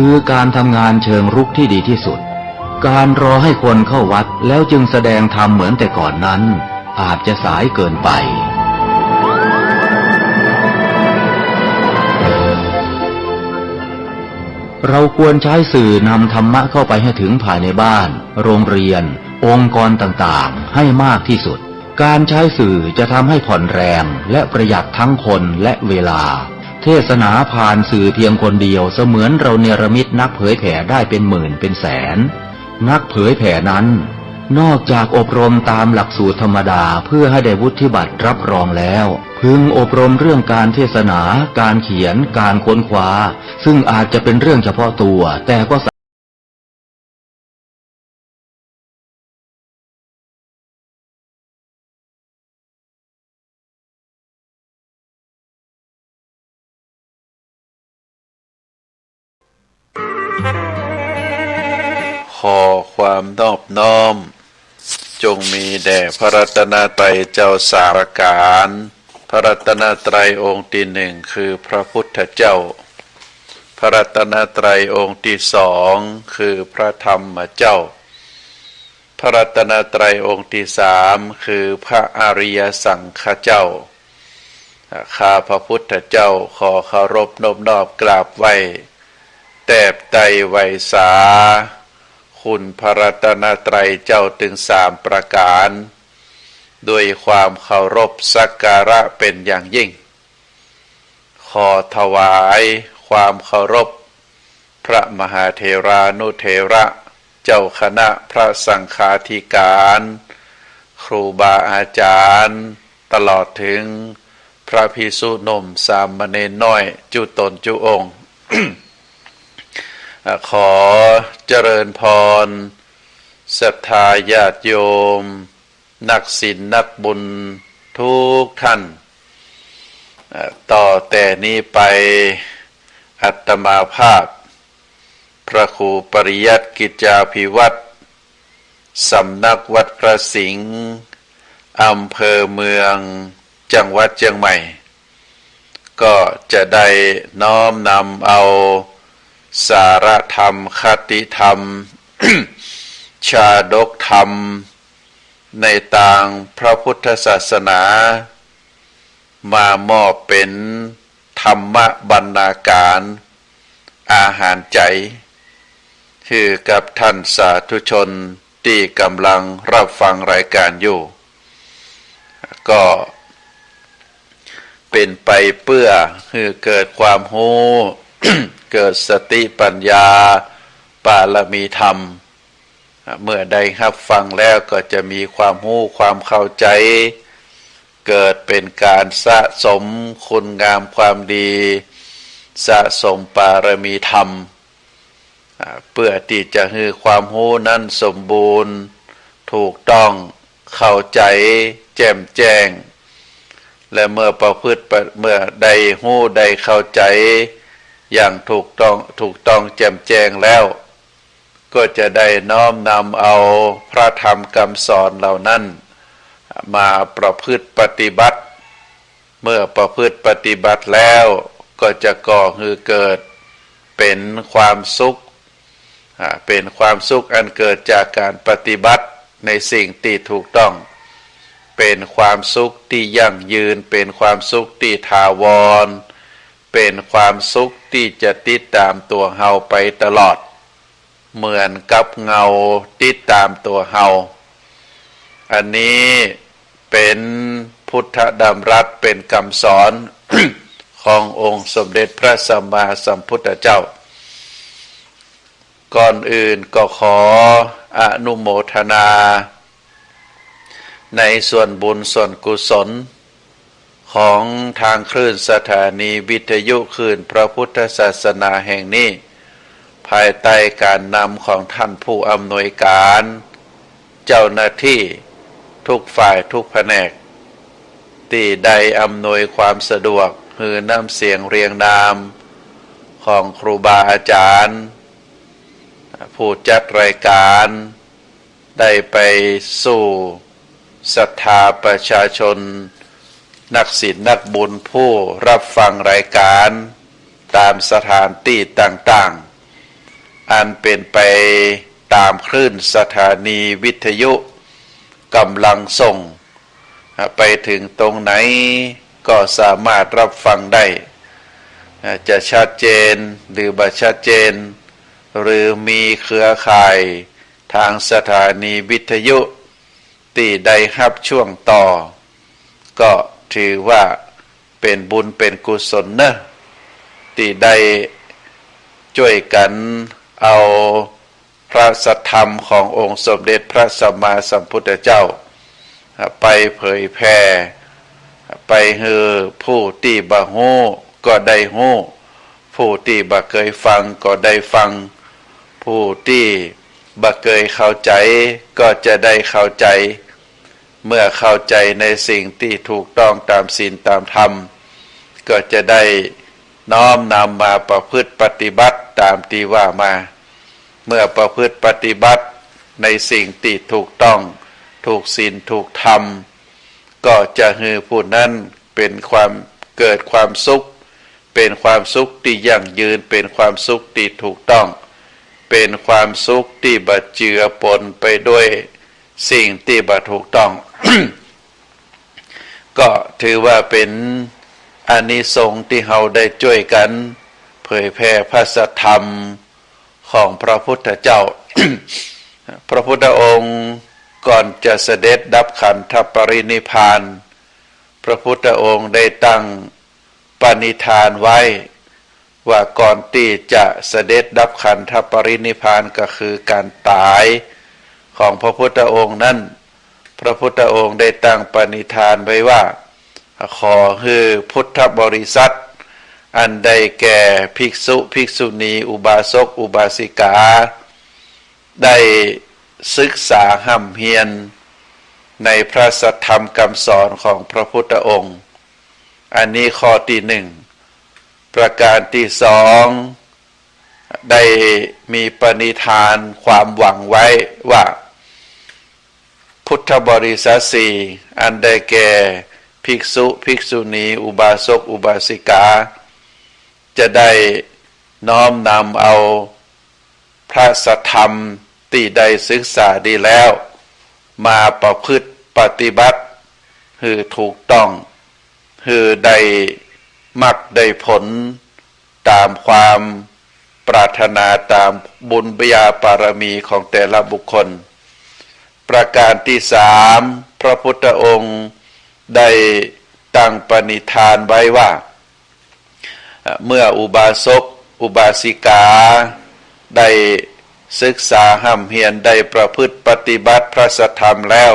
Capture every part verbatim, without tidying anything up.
คือการทำงานเชิงรุกที่ดีที่สุด การรอให้คนเข้าวัดแล้วจึงแสดงธรรมเหมือนแต่ก่อนนั้น อาจจะสายเกินไป เราควรใช้สื่อนำธรรมะเข้าไปให้ถึงภายในบ้าน โรงเรียน องค์กรต่างๆ ให้มากที่สุด การใช้สื่อจะทำให้ผ่อนแรงและประหยัดทั้งคนและเวลา เทศนาผ่านสื่อเพียงคนเดียวเสมือนเราเนรมิตนักเผยแผ่ได้เป็นหมื่นเป็นแสน นักเผยแผ่นั้น นอกจากอบรมตามหลักสูตรธรรมดาเพื่อให้ได้วุฒิบัตรรับรองแล้ว พึงอบรมเรื่องการเทศนา การเขียน การค้นคว้า ซึ่งอาจจะเป็นเรื่องเฉพาะตัว แต่ก็สา ขอความนอบน้อม จงมีแด่พระรัตนตรัยเจ้าสามประก๋าน พระรัตนตรัยองค์ตี้หนึ่งคือพระพุทธเจ้า พระรัตนตรัยองค์ตี้สองคือพระธรรมเจ้า พระรัตนตรัยองค์ตี้สามคือพระอริยสังฆเจ้า ข้าพระพุทธเจ้าขอเคารพนบนอบกราบไหว้ แตบไตร่ไหว้สา คุณพระรัตนตรัยเจ้าตึงสามประก๋าน ด้วยความเคารพสักการะเป็นอย่างยิ่ง ขอถวายความเคารพ พระมหาเถรานุเถระ เจ้าคณะพระสังฆาธิการ ครูบาอาจารย์ ตลอดถึงพระภิกษุหนุ่มสามเณรน้อยจุ๊ตนจุ๊องค์ ขอเจริญพร ศรัทธาญาติโยม นักศีลนักบุญทุกท่าน เอ่อ ต่อแต่นี้ไปอาตมาภาพ พระครูปริยัติกิจจาภิวัฒน์ สำนักวัดพระสิงห์ อำเภอเมือง จังหวัดเชียงใหม่ ก็จะได้น้อมนำเอาสาระธรรม คติธรรม ชาดกธรรม ในตางพระพุทธศาสนา มามอบเป๋นธรรมบรรณาการ อาหารใจ๋ หื้อกับท่านสาธุชนตี้ก่ำลังฮับฟังรายก๋านอยู่ ก็เป๋นไปเปื้อหื้อเกิดความฮู้ เกิดสติปัญญา ปารมีธรรม เมื่อได้ฮับฟังแล้วก็จะมีความฮู้ความเข้าใจ๋ เกิดเป๋นก๋านสะสมคุณงามความดี สะสมปารมีธรรม อ่า เปื้อตี้จะหื้อความฮู้นั้นสมบูรณ์ ถูกต้อง เข้าใจ๋ แจ่มแจ้ง และเมื่อประพฤติปะ- เมื่อได้ฮู้ได้เข้าใจ๋อย่างถูกต้อง ถูกต้องแจ่มแจ้งแล้ว ก็จะได้น้อมนำเอาพระธรรมกำสอนเหล่านั้นมาประพฤติปฏิบัติ เมื่อประพฤติปฏิบัติแล้วก็จะก่อหื้อเกิดเป๋นความสุข อ่า เป๋นความสุขอันเกิดจากก๋านปฏิบัติในสิ่งตี้ถูกต้อง เป๋นความสุขตี้ยั่งยืน เป๋นความสุขตี้ถาวร เป๋นความสุขตี้จะติดต๋ามตั๋วเฮาไปตลอด เหมือนกับเงาติดต๋ามตั๋วเฮา อันนี้เป๋นพุทธดำรัส เป๋นกำสอนขององค์สมเด็จพระสัมมาสัมพุทธเจ้า ก่อนอื่นก็ขออนุโมทนา ในส่วนบุญส่วนกุศล ของตางคลื่นสถานีวิทยุคลื่นพระพุทธศาสนาแห่งนี้ ภายใต้ก๋านนำของท่านผู้อำนวยก๋าน เจ้าหน้าตี้ทุกฝ่ายทุกแผนก ตี้ได้อำนวยความสะดวกหื้อน้ำเสียงเรียงนามของครูบาอาจารย์ ผู้จัดรายก๋าน ได้ไปสู่ศรัทธาประชาชน นักศีลนักบุญผู้ฮับฟังรายก๋านต๋ามสถานตี้ต่าง อันเป๋นไปต๋ามคลื่นสถานีวิทยุก๋ำลังส่ง ไปเถิงตรงไหนก็สามารถฮับฟังได้ จะชัดเจนหรือบ่ชัดเจน หรือมีเครือข่ายตางสถานีวิทยุตี้ได้ฮับช่วงต่อ ก็ถือว่าเป๋นบุญเป๋นกุศลเนาะ ตี้ได้จ้วยกั๋นเอาพระสัทธรรมขององค์สมเด็จพระสัมมาสัมพุทธเจ้า ไปเผยแผ่ ไปหื้อผู้ตี้บ่ฮู้ก็ได้ฮู้ ผู้ตี้บ่เกยฟังก็ได้ฟัง ผู้ตี้บ่เกยเข้าใจ๋ก็จะได้เข้าใจ๋ เมื่อเข้าใจ๋ในสิ่งตี้ถูกต้องต๋ามศีลต๋ามธรรม ก็จะได้น้อมนำมาประพฤติปฏิบัติต๋ามตี้ว่ามา เมื่อประพฤติปฏิบัติในสิ่งตี้ถูกต้อง ถูกศีลถูกธรรม ก็จะหื้อผู้นั้นเป๋นความ เกิดความสุข เป๋นความสุขตี้ยั่งยืน เป๋นความสุขตี้ถูกต้อง เป๋นความสุขตี้บ่เจือปนไปด้วยสิ่งตี้บ่ถูกต้อง ก็ถือว่าเป๋นอานิสงส์ตี้เฮาได้จ้วยกั๋นเผยแผ่พระสัทธรรมของพระพุทธเจ้า พระพุทธองค์ก่อนจะเสด็จดับขันธปรินิพพาน พระพุทธองค์ได้ตั้งปณิธานไว้ ว่าก่อนตี้จะเสด็จดับขันธปรินิพพาน ก็คือก๋านต๋ายของพระพุทธองค์นั้น พระพุทธองค์ได้ตั้งปณิธานไว้ว่า ขอหื้อพุทธบริษัท อันได้แก่ภิกษุ ภิกษุณี อุบาสก อุบาสิกา ได้ศึกษาฮ่ำเฮียนในพระสัทธรรมกำสอนของพระพุทธองค์ อันนี้ข้อตี้หนึ่ง ประการตี้สอง ได้มีปณิธานความหวังไว้ว่า พุทธบริษัทสี่ อันได้แก่ภิกษุ ภิกษุณี อุบาสก อุบาสิกา จะได้น้อมนำเอา พระสัทธรรมตี้ได้ศึกษาดีแล้ว มาประพฤติปฏิบัติหื้อถูกต้อง หื้อได้มรรคได้ผลต๋ามความปรารถนา ต๋ามบุญญาบารมีของแต่ละบุคคล ประการตี้สาม พระพุทธองค์ได้ตั้งปณิธานไว้ว่า เมื่ออุบาสก อุบาสิกา ได้ศึกษาฮ่ำเฮียน ได้ประพฤติปฏิบัติพระสัทธรรมแล้ว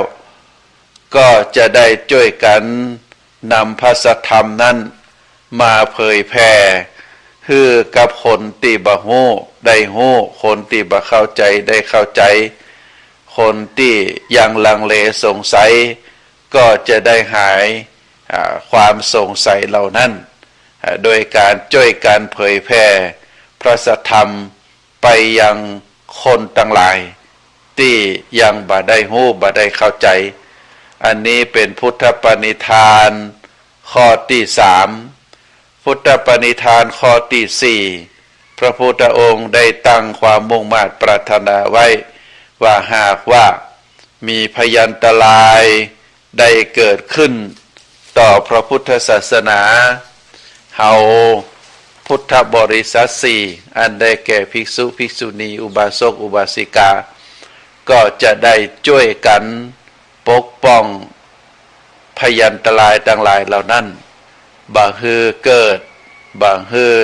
ก็จะได้จ้วยกั๋นนำพระสัทธรรมนั้นมาเผยแผ่ หื้อกับคนตี้บ่ฮู้ได้ฮู้ คนตี้บ่เข้าใจ๋ได้เข้าใจ๋ คนตี้ยังลังเลสงสัย ก็จะได้หาย อ่า ความสงสัยเหล่านั้น อ่า โดยก๋านจ้วยกั๋นเผยแผ่พระสัทธรรมไปยังคนตังหลายตี้ยังบ่ได้ฮู้บ่ได้เข้าใจ๋ อันนี้เป๋นพุทธปณิธานข้อตี้สาม พุทธปณิธานข้อตี้สี่ พระพุทธองค์ได้ตั้งความมุ่งมาดปรารถนาไว้ว่า หากว่ามีพยันตรายใดเกิดขึ้นต่อพระพุทธศาสนา เฮาพุทธบริษัทสี่ อันได้แก่ภิกษุ ภิกษุณี อุบาสก อุบาสิกา ก็จะได้จ้วยกั๋นปกป้องพยันตรายตังหลายเหล่านั้น บ่หื้อเกิด บ่หื้อ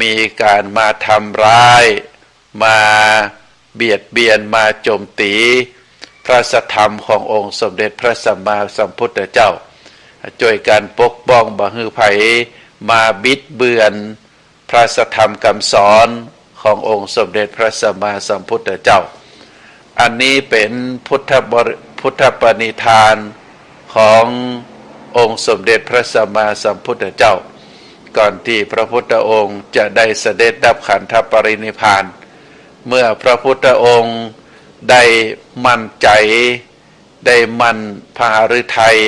มีก๋านมาทำร้าย มาเบียดเบียน มาโจมตี๋พระสัทธรรมขององค์สมเด็จพระสัมมาสัมพุทธเจ้า จ้วยกั๋นปกป้อง บ่หื้อใผมาบิดเบือน พระสัทธรรมกำสอนขององค์สมเด็จพระสัมมาสัมพุทธเจ้า อันนี้เป๋นพุทธบริ- พุทธปณิธานขององค์สมเด็จพระสัมมาสัมพุทธเจ้า ก่อนตี้พระพุทธองค์จะได้เสด็จดับขันธปรินิพพาน เมื่อพระพุทธองค์ได้มั่นใจ๋ ได้มั่นพหฤทัย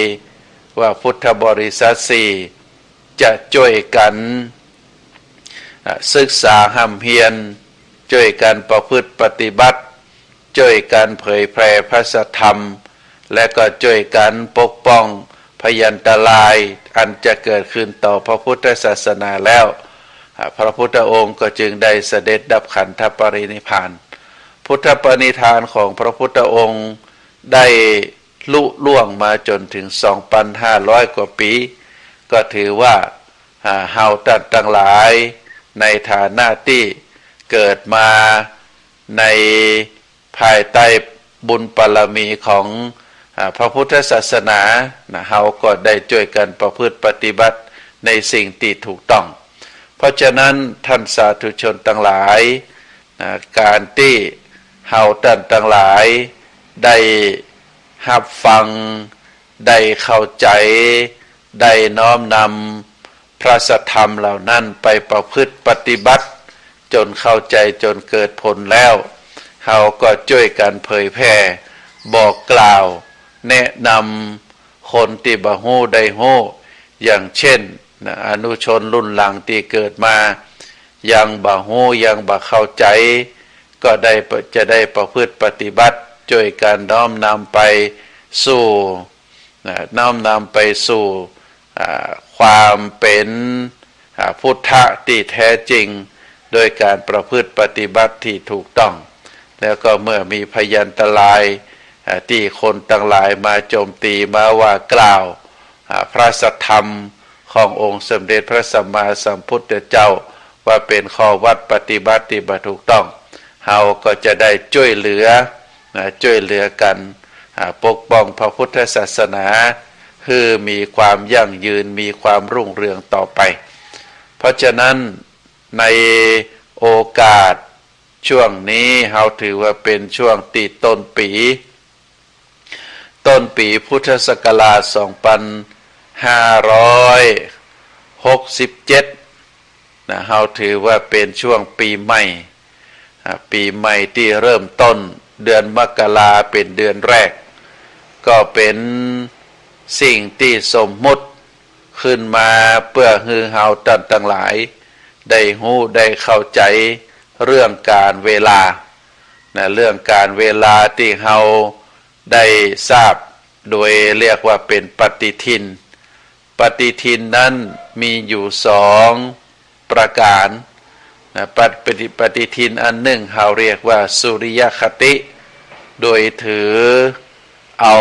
ว่าพุทธบริษัทสี่ จะจ้วยกั๋น อ่า ศึกษาฮ่ำเฮียน จ้วยกั๋นประพฤติปฏิบัติ จ้วยกั๋นเผยแผ่พระสัทธรรม และก็จ้วยกั๋นปกป้องพยันตรายอันจะเกิดขึ้นต่อพระพุทธศาสนาแล้ว อ่า พระพุทธองค์ก็จึงได้เสด็จดับขันธปรินิพพาน พุทธปณิธานของพระพุทธองค์ได้ลุล่วงมาจ๋นถึงสองปันห้าร้อยกว่าปี๋ ก็ถือว่า อ่า เฮาต้านตังหลายในฐานะตี้เกิดมาในภายใต้บุญบารมีของ อ่า พระพุทธศาสนา นะ เฮาก็ได้จ้วยกั๋นประพฤติปฏิบัติในสิ่งตี้ถูกต้อง เพราะฉะนั้นต้านสาธุชนตังหลาย นะ ก๋านตี้เฮาต้านตังหลายได้ฮับฟัง ได้เข้าใจ๋ ได้น้อมนำพระสัทธรรมเหล่านั้นไปประพฤติปฏิบัติ จ๋นเข้าใจ๋จ๋นเกิดผลแล้ว เฮาก็จ้วยกั๋นเผยแผ่ บอกกล่าว แนะนำคนตี้บ่ฮู้ได้ฮู้ อย่างเช่น นะ อนุชนรุ่นหลังตี้เกิดมา ยังบ่ฮู้ ยังบ่เข้าใจ๋ ก็ได้ปะ- จะได้ประพฤติปฏิบัติ จ้วยกั๋นน้อมนำไปสู่ นะ น้อมนำไปสู่ อ่า ความเป๋น อ่า พุทธะตี้แท้จริง โดยก๋านประพฤติปฏิบัติตี้ถูกต้อง แล้วก็เมื่อมีพยันตราย อ่า ตี้คนตังหลายมาโจมตี มาว่ากล่าว อ่า พระสัทธรรมขององค์สมเด็จพระสัมมาสัมพุทธเจ้า ว่าเป๋นข้อวัดปฏิบัติตี้บ่ถูกต้อง เฮาก็จะได้จ้วยเหลือ นะ จ้วยเหลือกั๋น อ่า ปกป้องพระพุทธศาสนา หื้อมีความยั่งยืน มีความรุ่งเรืองต่อไป เพราะฉะนั้นในโอกาสช่วงนี้ เฮาถือว่าเป๋นช่วงตี้ต้นปี๋ ต้นปี๋พุทธศักราชสองปันห้าร้อยหกสิบเจ็ด นะ เฮาถือว่าเป๋นช่วงปี๋ใหม่ อ่า ปี๋ใหม่ตี้เริ่มต้น เดือนมกราเป๋นเดือนแรก ก็เป๋นสิ่งตี้สมมุติขึ้นมาเปื้อหื้อเฮาต้านตังหลาย ได้ฮู้ได้เข้าใจ๋เรื่องก๋านเวลา นะ เรื่องก๋านเวลาตี้เฮาได้ทราบ โดยเรียกว่าเป๋นปฏิทิน ปฏิทินนั้นมีอยู่สองประก๋าน นะ ปฏิ- ปฏิ- ปฏิทินอันนึ่งเฮาเรียกว่าสุริยคติ โดยถือเอา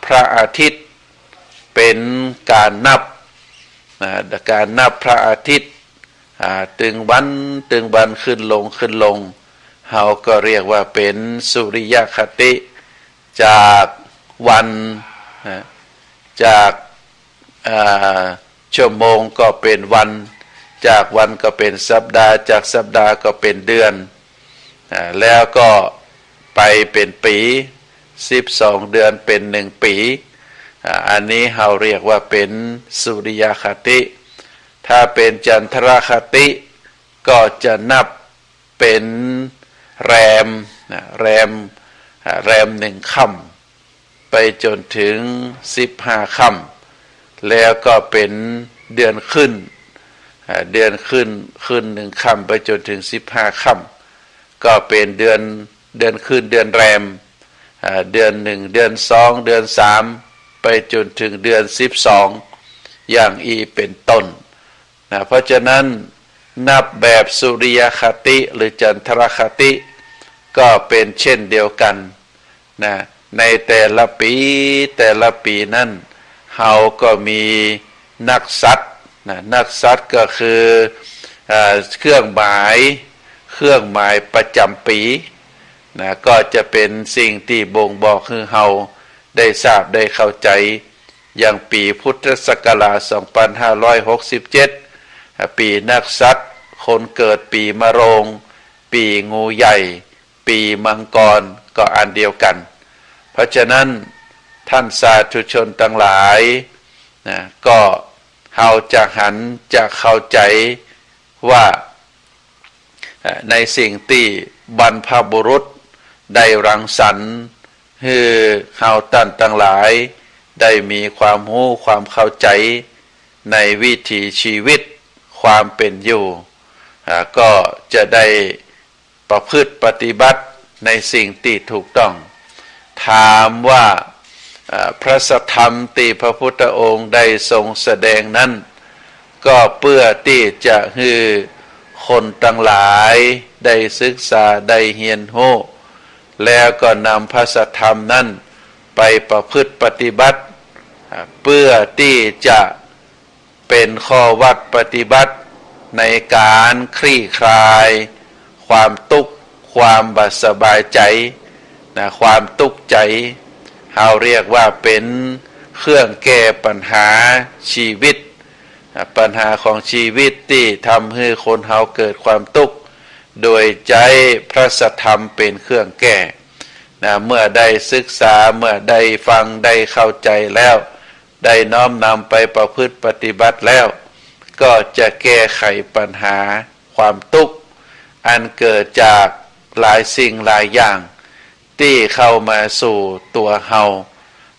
พระอาทิตย์เป๋นก๋านนับ นะ ก๋านนับพระอาทิตย์ อ่า ตึงวัน ตึงวันขึ้นลง ขึ้นลง เฮาก็เรียกว่าเป๋นสุริยคติ จากวัน นะ จาก อ่า ชั่วโมงก็เป๋นวัน จากวันก็เป๋นสัปดาห์ จากสัปดาห์ก็เป๋นเดือน อ่า แล้วก็ไปเป๋นปี๋ สิบสองเดือนเป๋นหนึ่งปี๋ อ่า อันนี้เฮาเรียกว่าเป๋นสุริยคติ ถ้าเป๋นจันทรคติ ก็จะนับเป๋นแรม นะ แรม อ่า แรมหนึ่งค่ำ ไปจ๋นถึงสิบห้าค่ำ แล้วก็เป๋นเดือนขึ้น อ่า เดือนขึ้น ขึ้นหนึ่งค่ำไปจ๋นถึงสิบห้าค่ำ ก็เป๋นเดือน เดือนขึ้น เดือนแรม อ่า เดือนหนึ่ง เดือนสอง เดือนสาม ไปจ๋นถึงเดือนสิบสอง อย่างอี้เป๋นต้น นะ เพราะฉะนั้นนับแบบสุริยคติหรือจันทรคติก็เป๋นเช่นเดียวกั๋น นะ ในแต่ละปี๋ แต่ละปี๋นั้น เฮาก็มีนักษัตริย์ นะ นักษัตริย์ก็คือ เอ่อ เครื่องหมาย เครื่องหมายประจ๋ำปี๋ นะ ก็จะเป๋นสิ่งตี้บ่งบอกหื้อเฮาได้ทราบได้เข้าใจ๋ อย่างปี๋พุทธศักราชสองปันห้าร้อยหกสิบเจ็ด ปี๋นักษัตริย์ คนเกิดปี๋มะโรง ปี๋งูใหญ่ ปี๋มังกร ก็อันเดียวกั๋น เพราะฉะนั้นต้านสาธุชนตังหลาย นะ ก็เฮาจะหันจะเข้าใจ๋ว่า เอ่อ ในสิ่งตี้บรรพบุรุษได้รังสรรค์ หื้อเฮาต้านตังหลายได้มีความฮู้ความเข้าใจ๋ในวิถีชีวิตความเป๋นอยู่ อ่า ก็จะได้ ประพฤติปฏิบัติในสิ่งตี้ถูกต้อง ถามว่า เอ่อ พระสัทธรรมตี้พระพุทธองค์ได้ทรงแสดงนั้น ก็เปื้อตี้จะหื้อคนตังหลายได้ศึกษา ได้เฮียนฮู้ แล้วก็นำพระสัทธรรมนั้นไปประพฤติปฏิบัติ อ่า เปื้อตี้จะ เป๋นข้อวัดปฏิบัติในก๋านคลี่คลายความตุ๊กข์ ความบ่สบายใจ๋ นะ ความตุ๊กข์ใจ๋ เฮาเรียกว่าเป๋นเครื่องแก้ปัญหาชีวิต นะ ปัญหาของชีวิตตี้ทำหื้อคนเฮาเกิดความตุ๊กข์ โดยใจ๊พระสัทธรรมเป๋นเครื่องแก้ นะ เมื่อได้ศึกษา เมื่อได้ฟัง ได้เข้าใจ๋แล้ว ได้น้อมนำไปประพฤติปฏิบัติแล้ว ก็จะแก้ไขปัญหาความตุ๊กข์ อันเกิดจากหลายสิ่งหลายอย่าง ตี้เข้ามาสู่ตั๋วเฮา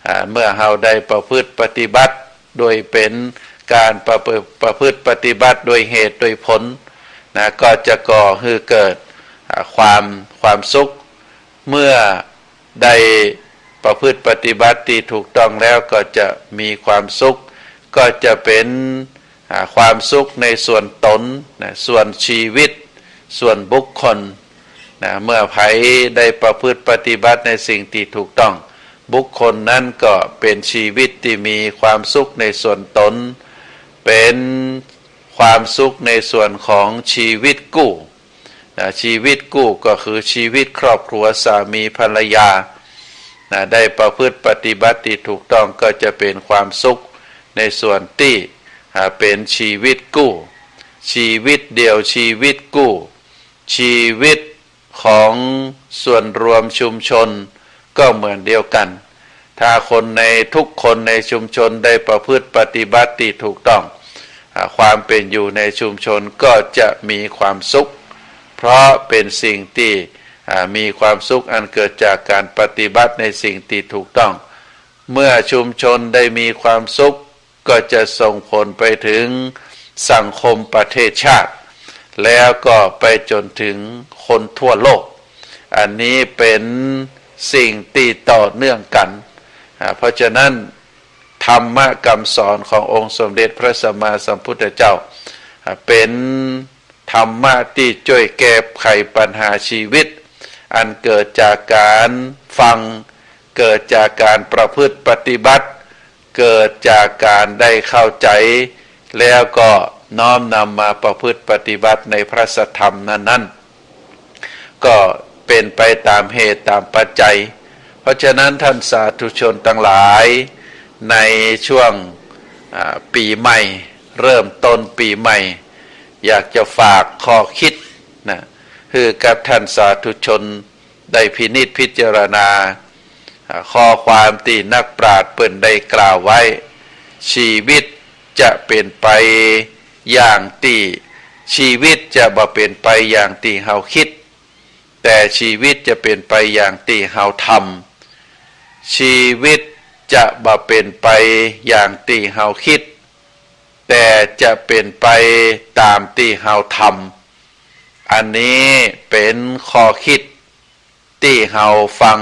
อ่า เมื่อเฮาได้ประพฤติปฏิบัติ โดยเป๋นก๋านประพฤติ ประพฤติปฏิบัติโดยเหตุโดยผล นะ ก็จะก่อหื้อเกิด อ่า ความ ความสุข เมื่อได้ประพฤติปฏิบัติตี้ถูกต้องแล้วก็จะมีความสุข ก็จะเป๋น อ่า ความสุขในส่วนต๋น นะ ส่วนชีวิต ส่วนบุคคล นะ เมื่อใผได้ประพฤติปฏิบัติในสิ่งตี้ถูกต้อง บุคคลนั้นก็เป๋นชีวิตตี้มีความสุขในส่วนต๋น เป๋นความสุขในส่วนของชีวิตกู้ นะ ชีวิตกู้ก็คือชีวิตครอบครัวสามีภรรยา นะ ได้ประพฤติปฏิบัติตี้ถูกต้องก็จะเป๋นความสุขในส่วนตี้ อ่า เป๋นชีวิตกู้ ชีวิตเดี่ยว ชีวิตกู้ ชีวิตของส่วนรวมชุมชนก็เหมือนเดียวกั๋น ถ้าคนใน ทุกคนในชุมชนได้ประพฤติปฏิบัติตี้ถูกต้อง อ่า ความเป๋นอยู่ในชุมชนก็จะมีความสุข เพราะเป๋นสิ่งตี้ อ่า มีความสุขอันเกิดจากก๋านปฏิบัติในสิ่งตี้ถูกต้อง เมื่อชุมชนได้มีความสุข ก็จะส่งผลไปถึงสังคมประเทศชาติ แล้วก็ไปจ๋นถึงคนทั่วโลก อันนี้เป๋นสิ่งตี้ต่อเนื่องกั๋น อ่า เพราะฉะนั้น ธรรมะกำสอนขององค์สมเด็จพระสัมมาสัมพุทธเจ้า อ่า เป๋นธรรมะตี้จ้วยแก้ไขปัญหาชีวิต อันเกิดจากก๋านฟัง เกิดจากก๋านประพฤติปฏิบัติ เกิดจากก๋านได้เข้าใจ๋ แล้วก็น้อมนำมาประพฤติปฏิบัติในพระสัทธรรมนั้นๆ ก็เป๋นไปต๋ามเหตุต๋ามปัจจัย เพราะฉะนั้นท่านสาธุชนตังหลาย ในช่วง อ่า ปี๋ใหม่ เริ่มต้นปี๋ใหม่ อยากจะฝากข้อคิด นะ หื้อกับท่านสาธุชน ได้พินิจพิจารณา อ่า ข้อความตี้นักปราชญ์เปิ้นได้กล่าวไว้ ชีวิตจะเป๋นไปอย่างตี้ ชีวิตจะบ่เป๋นไปอย่างตี้เฮาคิด แต่ชีวิตจะเป๋นไปอย่างตี้เฮาทำ ชีวิตจะบ่เป๋นไปอย่างตี้เฮาคิด แต่จะเป๋นไปต๋ามตี้เฮาทำ อันนี้เป๋นข้อคิด ตี้เฮาฟัง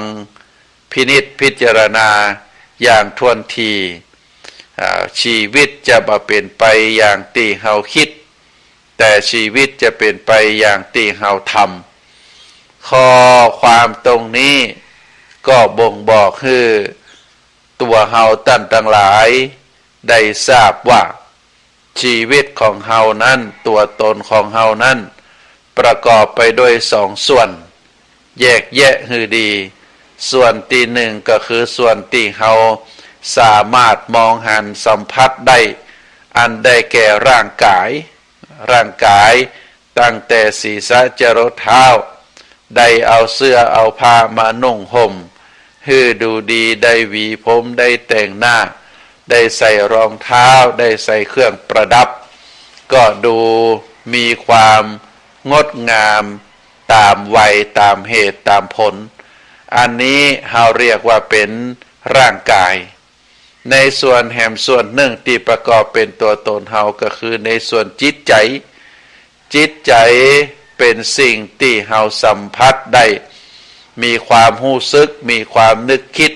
พินิจพิจารณาอย่างถ้วนถี่ อ่า ชีวิตจะบ่เป๋นไปอย่างตี้เฮาคิด แต่ชีวิตจะเป๋นไปอย่างตี้เฮาทำ ข้อความตรงนี้ก็บ่งบอกหื้อตั๋วเฮาต้านตังหลาย ได้ทราบว่า ชีวิตของเฮานั้น ตั๋วต๋นของเฮานั้น ประกอบไปด้วยสองส่วน แยกแยะหื้อดี ส่วนตี้นึ่งก็คือส่วนตี้เฮาสามารถมองหันสัมผัสได้ อันได้แก่ร่างก๋าย ร่างก๋าย ตั้งแต่ศีรษะจรดเท้า ได้เอาเสื้อเอาผ้ามานุ่งห่ม หื้อดูดี ได้หวีผม ได้แต่งหน้า ได้ใส่รองเท้า ได้ใส่เครื่องประดับ ก็ดูมีความงดงามต๋ามวัย ต๋ามเหตุ ต๋ามผล อันนี้เฮาเรียกว่าเป๋นร่างก๋าย ในส่วนแหมส่วนนึ่งตี้ประกอบเป๋นตั๋วต๋นเฮาก็คือในส่วนจิตใจ๋ จิตใจ๋เป เป็นสิ่งตี้เฮาสัมผัสได้ มีความฮู้สึก มีความนึกคิด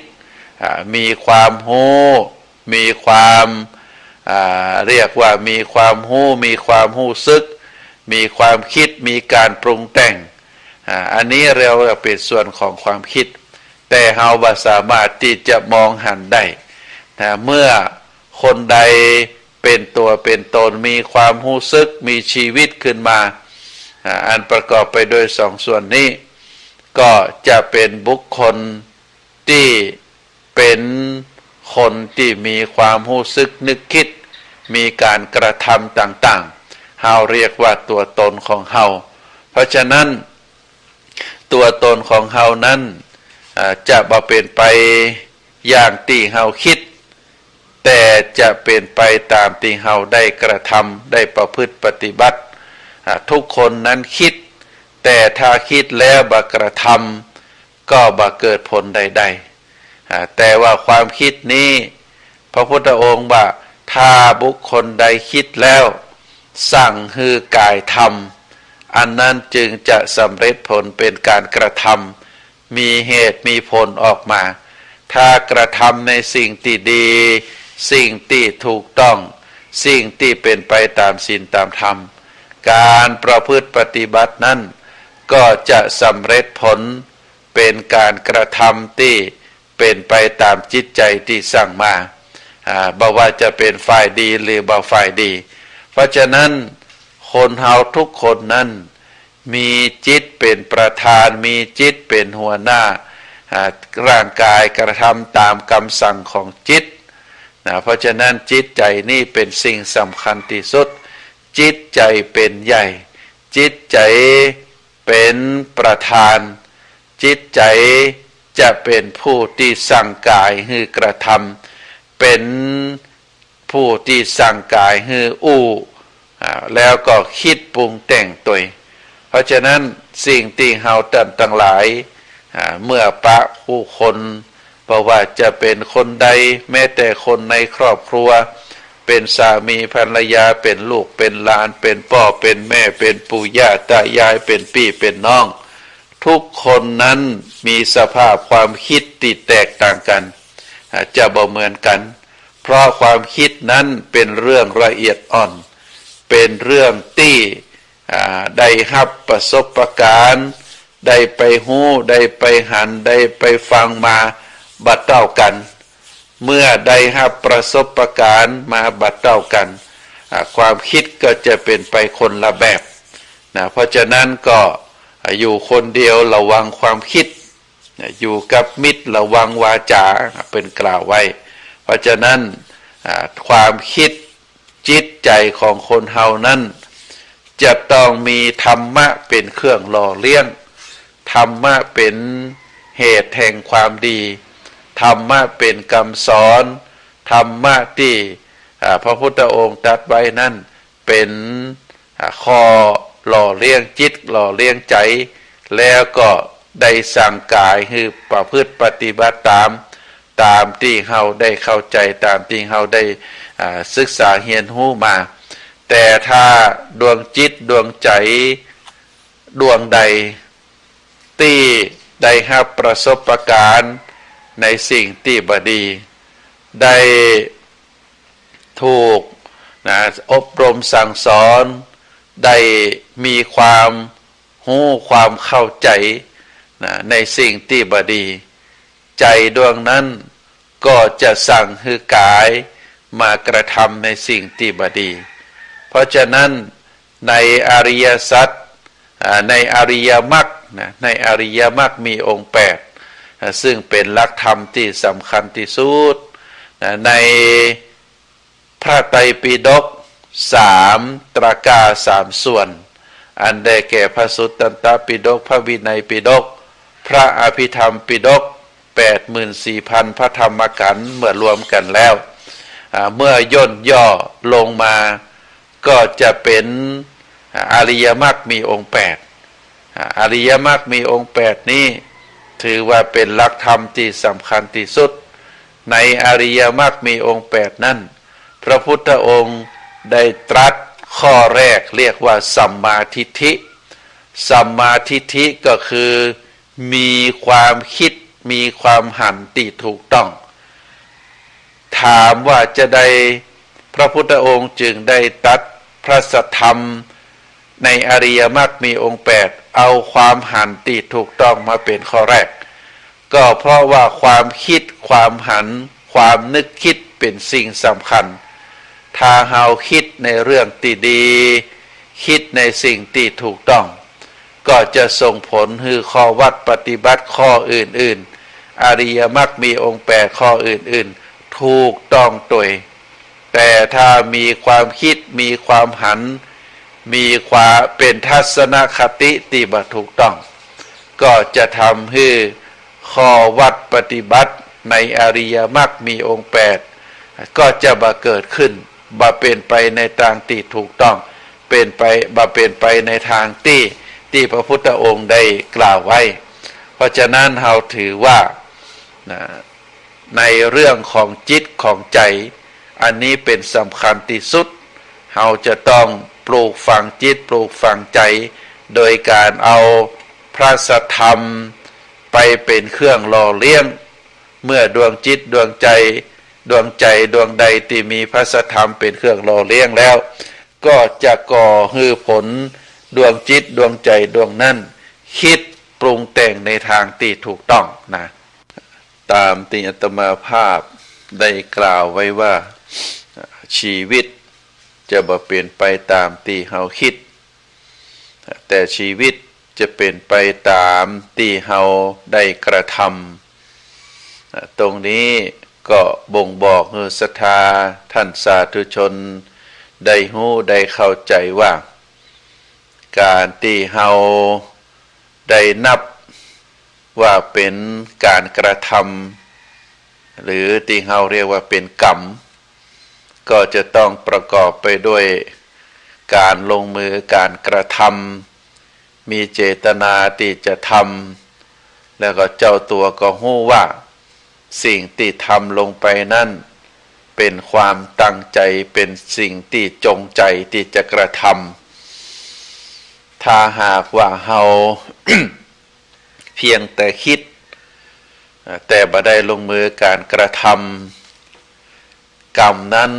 อ่า มีความฮู้ มีความ อ่า เรียกว่ามีความฮู้ มีความฮู้สึก มีความคิด มีการปรุงแต่ง อ่า อันนี้เรียกว่าเป็นส่วนของความคิด แต่เฮาบ่สามารถตี้จะมองหันได้ นะ เมื่อคนใดเป็นตัวเป็นตน มีความฮู้สึก มีชีวิตขึ้นมา อ่า อันประกอบไปด้วยสองส่วนนี้ ก็จะเป็นบุคคลตี้เป็นคนตี้มีความฮู้สึกนึกคิด มีการกระทำต่างๆ เฮาเรียกว่าตัวตนของเฮา เพราะฉะนั้น ตัวตนของเฮานั้น อ่า จะบ่เป๋นไปอย่างตี้เฮาคิด แต่จะเป๋นไปตามตี้เฮาได้กระทำ ได้ประพฤติปฏิบัติ อ่า ทุกคนนั้นคิด แต่ถ้าคิดแล้วบ่กระทำ ก็บ่เกิดผลใดๆ อ่า แต่ว่าความคิดนี้ พระพุทธองค์ว่า ถ้าบุคคลใดคิดแล้ว สั่งหื้อกายทำ อันนั้นจึงจะสำเร็จผลเป็นการกระทำ มีเหตุมีผลออกมา ถ้ากระทำในสิ่งตี้ดี สิ่งตี้ถูกต้อง สิ่งตี้เป๋นไปตามศีลตามธรรม การประพฤติปฏิบัตินั้น ก็จะสำเร็จผล เป๋นการกระทำตี้เป๋นไปตามจิตใจ๋ตี้สั่งมา อ่า บ่ว่าจะเป๋นฝ่ายดีหรือบ่ฝ่ายดี เพราะฉะนั้นคนเฮาทุกคนนั้นมีจิตเป๋นประธาน มีจิตเป๋นหัวหน้า อ่า ร่างกายกระทำตามกำสั่งของจิต นะ เพราะฉะนั้นจิตใจ๋นี่เป๋นสิ่งสำคัญตี้สุด จิตใจ๋เป๋นใหญ่ จิตใจ๋ เป๋นประธาน จิตใจ๋จะเป๋นผู้ตี้สั่งกายหื้อกระทำ เป๋นผู้ตี้สั่งกายหื้ออู้ อ่า แล้วก็กึ๊ดปรุงแต่งตวย เพราะฉะนั้นสิ่งตี้เฮาต้านตังหลาย อ่า เมื่อปะผู้คน บ่ว่าจะเป๋นคนใด แม้แต่คนในครอบครัว เป๋นสามีภรรยา เป๋นลูกเป๋นหลาน เป๋นป้อเป๋นแม่ เป๋นปู่ย่าตายาย เป๋นปี้เป๋นน้อง ทุกคนนั้นมีสภาพความกึ๊ดตี้แตกต่างกั๋น อ่า จะบ่เหมือนกั๋น เพราะความกึ๊ดนั้นเป๋นเรื่องละเอียดอ่อน เป๋นเรื่องตี้ อ่า ได้ฮับประสบการณ์ ได้ไปฮู้ ได้ไปหัน ได้ไปฟังมาบ่เต้ากั๋น เมื่อได้ฮับประสบการณ์มาบ่เต้ากั๋น อ่า ความกึ๊ดก็จะเป๋นไปคนละแบบ นะ เพราะฉะนั้นก็ อ่า อยู่คนเดียวระวังความกึ๊ด นะ อยู่กับมิตรระวังวาจ๋า เปิ้นกล่าวไว้ เพราะฉะนั้น อ่า ความกึ๊ด จิตใจ๋ของคนเฮานั้น จะต้องมีธรรมะเป๋นเครื่องหล่อเลี้ยง ธรรมะเป๋นเหตุแห่งความดี ธรรมะเป๋นกำสอน ธรรมะตี้ อ่า พระพุทธองค์ตรัสไว้นั้นเป๋น อ่า ข้อหล่อเลี้ยงจิต หล่อเลี้ยงใจ๋ แล้วก็ได้สั่งกายหื้อประพฤติปฏิบัติต๋าม ต๋ามตี้เฮาได้เข้าใจ๋ ต๋ามตี้เฮาได้ อ่า ศึกษาเฮียนฮู้มา แต่ถ้าดวงจิตดวงใจ๋ดวงใดตี้ได้ฮับประสบการณ์ในสิ่งตี้บ่ดี ได้ถูก นะ อบรมสั่งสอน ได้มีความฮู้ความเข้าใจ๋ นะ ในสิ่งตี้บ่ดี ใจ๋ดวงนั้นก็จะสั่งหื้อกายมากระทำในสิ่งตี้บ่ดี เพราะฉะนั้นในอริยสัจ อ่า ในอริยมรรค นะ ในอริยมรรคมีองค์แปด อ่า ซึ่งเป๋นหลักธรรมตี้สำคัญตี้สุด นะ ใน พระไตรปิฎกสามตรากาสามส่วน อันได้แก่พระสุตตันตปิฎก พระวินัยปิฎก พระอภิธรรมปิฎก แปดหมื่นสี่พันพระธรรมขันธ์ เมื่อรวมกั๋นแล้ว อ่า เมื่อย่นย่อลงมา ก็จะเป๋น อ่า อริยมรรคมีองค์แปด อ่า อริยมรรคมีองค์แปดนี้ ถือว่าเป๋นหลักธรรมตี้สำคัญตี้สุด ในอริยมรรคมีองค์แปดนั้น พระพุทธองค์ได้ตรัสข้อแรกเรียกว่าสัมมาทิฏฐิ สัมมาทิฏฐิก็คือมีความคิด มีความหันตี้ถูกต้อง ถามว่าจะใดพระพุทธองค์จึงได้ตรัสพระสัทธรรมในอริยมรรคมีองค์แปด เอาความหันตี้ถูกต้องมาเป๋นข้อแรก ก็เพราะว่าความคิด ความหัน ความนึกคิดเป๋นสิ่งสำคัญ ถ้าเฮาคิดในเรื่องตี้ดี คิดในสิ่งตี้ถูกต้อง ก็จะส่งผลหื้อข้อวัตรปฏิบัติข้ออื่นๆ อริยมรรคมีองค์แปดข้ออื่นๆ ถูกต้องตวย แต่ถ้ามีความคิด มีความหัน มีความเป๋นทัศนคติตี้บ่ถูกต้อง ก็จะทำหื้อข้อวัตรปฏิบัติในอริยมรรคมีองค์แปด ก็จะบ่เกิดขึ้น บ่เป๋นไปในตางตี้ถูกต้อง เป๋นไป บ่เป๋นไปในตางตี้ ตี้พระพุทธองค์ได้กล่าวไว้ เพราะฉะนั้นเฮาถือว่า นะ ในเรื่องของจิตของใจ๋ อันนี้เป๋นสำคัญตี้สุด เฮาจะต้องปลูกฝังจิต ปลูกฝังใจ๋ โดยการเอาพระสัทธรรมไปเป๋นเครื่องหล่อเลี้ยง เมื่อดวงจิตดวงใจ๋ ดวงใจ๋ดวงใดตี้มีพระสัทธรรมเป๋นเครื่องหล่อเลี้ยงแล้ว ก็จะก่อหื้อผลดวงจิตดวงใจ๋ดวงนั้น คิดปรุงแต่งในตางตี้ถูกต้องนะ ต๋ามตี้อาตมาภาพได้กล่าวไว้ว่า ชีวิตจะบ่เป๋นไปต๋ามตี้เฮาคิด แต่ชีวิตจะเป๋นไปต๋ามตี้เฮาได้กระทำ ตรงนี้ก็บ่งบอกหื้อศรัทธาท่านสาธุชนได้ฮู้ได้เข้าใจ๋ว่า ก๋านตี้เฮาได้นับว่าเป๋นก๋านกระทำ หรือตี้เฮาเรียกว่าเป๋นกรรม ก็จะต้องประกอบไปด้วยก๋านลงมือก๋านกระทำ มีเจตนาตี้จะทำ แล้วก็เจ้าตั๋วก็ฮู้ว่า สิ่งตี้ทำลงไปนั้นเป๋นความตั้งใจ๋ เป๋นสิ่งตี้จงใจ๋ตี้จะกระทำ ถ้าหากว่าเฮา เพียงแต่คิด แต่บ่ได้ลงมือก๋านกระทำ กรรมนั้น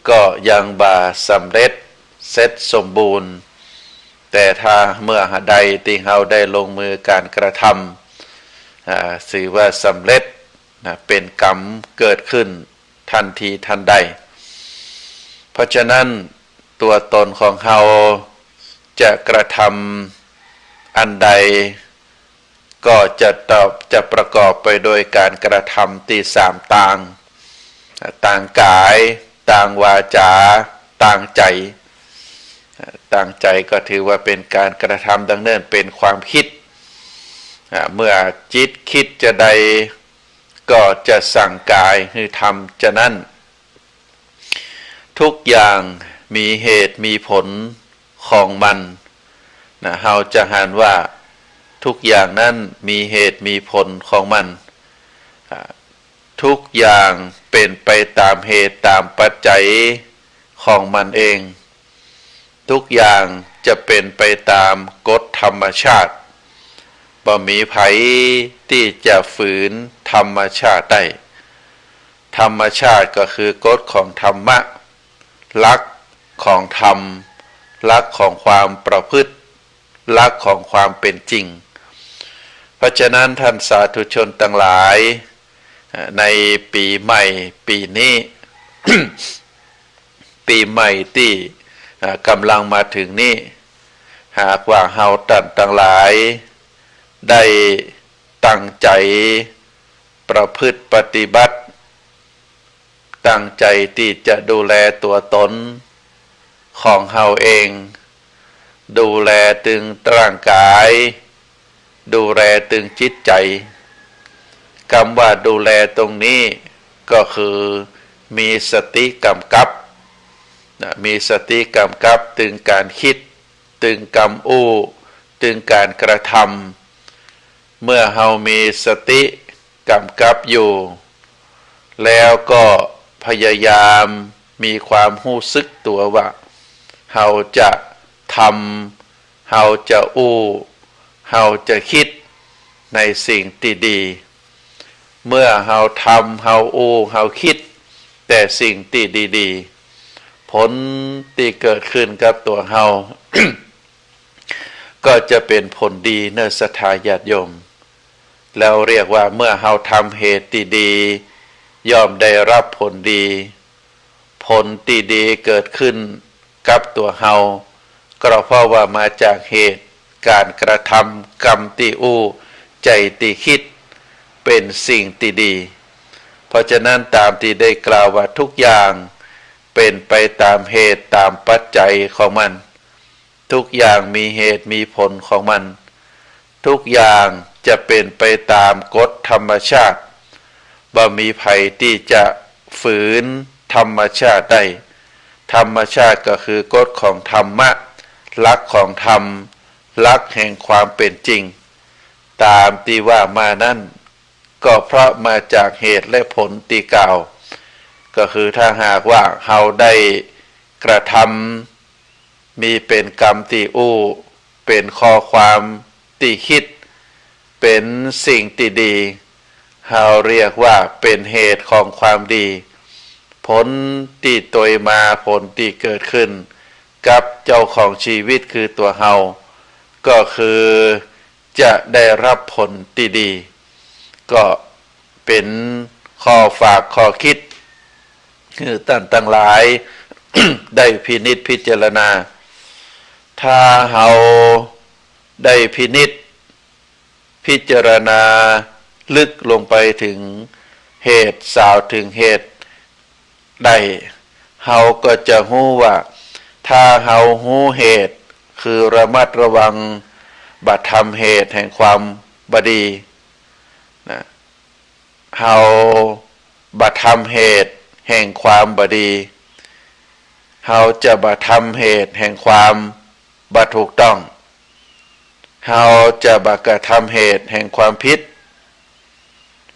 ก็ยังบ่สำเร็จเสร็จสมบูรณ์ แต่ถ้าเมื่อใดตี้เฮาได้ลงมือก๋านกระทำ อ่า ถือว่าสำเร็จนะ เป๋นกรรมเกิดขึ้นทันทีทันใด เพราะฉะนั้นตั๋วต๋นของเฮาจะกระทำอันใด ก็จะตอบ จะประกอบไปโดยก๋านกระทำตี้สามตาง ตางก๋าย ตางวาจา ตางใจ๋ ตางใจ๋ก็ถือว่าเป๋นก๋านกระทำดังเนิ่น เป๋นความคิด อ่า เมื่อจิตคิดจาใด ก็จะสั่งก๋ายหื้อทำจานั้น ทุกอย่างมีเหตุมีผลของมันนะ เฮาจะหันว่าทุกอย่างนั้นมีเหตุมีผลของมัน อ่า ทุกอย่างเป๋นไปต๋ามเหตุต๋ามปัจจัยของมันเอง ทุกอย่างจะเป๋นไปต๋ามกฎธรรมชาติ บ่มีใผตี้จะฝืนธรรมชาติได้ ธรรมชาติก็คือกฎของธรรมะ หลักของธรรม หลักของความประพฤติ หลักของความเป๋นจริง เพราะฉะนั้นท่านสาธุชนตังหลาย ในปี๋ใหม่ปี๋นี้ ปี๋ใหม่ตี้ อ่า ก๋ำลังมาเถิงนี้ หากว่าเฮาต้านตังหลาย ได้ตั้งใจ๋ประพฤติปฏิบัติ ตั้งใจ๋ตี้จะดูแลตั๋วต๋นของเฮาเอง ดูแลตึงร่างก๋าย ดูแลตึงจิตใจ๋ กำว่าดูแลตรงนี้ก็คือมีสติก๋ำกับ นะ มีสติก๋ำกับตึงก๋านคิด ตึงกำอู้ ตึงก๋านกระทำ เมื่อเฮามีสติก๋ำกับอยู่ แล้วก็พยายามมีความฮู้สึกตั๋วว่า เฮาจะทำ เฮาจะอู้ เฮาจะกึ๊ดในสิ่งตี้ดี เมื่อเฮาทำ เฮาอู้ เฮากึ๊ดแต่สิ่งตี้ดีๆ ผลตี้เกิดขึ้นกับตั๋วเฮา ก็จะเป๋นผลดีเน่อศรัทธาญาติโยม แล้วเรียกว่าเมื่อเฮาทำเหตุตี้ดี ย่อมได้รับผลดี ผลตี้ดีเกิดขึ้นกับตั๋วเฮา ก็เพราะว่ามาจากเหตุก๋านกระทำ กรรมตี้อู้ ใจ๋ตี้กึ๊ด เป๋นสิ่งตี้ดี เพราะฉะนั้นต๋ามตี้ได้กล่าวว่าทุกอย่างเป๋นไปต๋ามเหตุต๋ามปัจจัยของมัน ทุกอย่างมีเหตุมีผลของมัน ทุกอย่างจะเป๋นไปต๋ามกฎธรรมชาติ บ่มีใผตี้จะฝืนธรรมชาติได้ ธรรมชาติก็คือกฎของธรรมะ หลักของธรรม หลักแห่งความเป๋นจริง ต๋ามตี้ว่ามานั้น ก็เพราะมาจากเหตุและผลตี้กล่าว ก็คือถ้าหากว่าเฮาได้กระทำ มีเป๋นกรรมตี้อู้ เป๋นข้อความตี้กึ๊ด เป๋นสิ่งตี้ดี เฮาเรียกว่าเป๋นเหตุของความดี ผลตี้ตวยมา ผลตี้เกิดขึ้นกับเจ้าของชีวิตคือตั๋วเฮา ก็คือจะได้รับผลตี้ดี ก็เป๋นข้อฝากข้อกึ๊ด หื้อต้านตังหลาย ได้พินิจพิจารณา ถ้าเฮาได้พินิจพิจารณาลึกลงไปเถิงเหตุ สาวเถิงเหตุได้ เฮาก็จะฮู้ว่า ถ้าเฮาฮู้เหตุ คือระมัดระวัง บ่ทำเหตุแห่งความบ่ดีนะ เฮาบ่ทำเหตุแห่งความบ่ดี เฮาจะบ่ทำเหตุแห่งความบ่ถูกต้อง เฮาจะบ่กระทำเหตุแห่งความผิด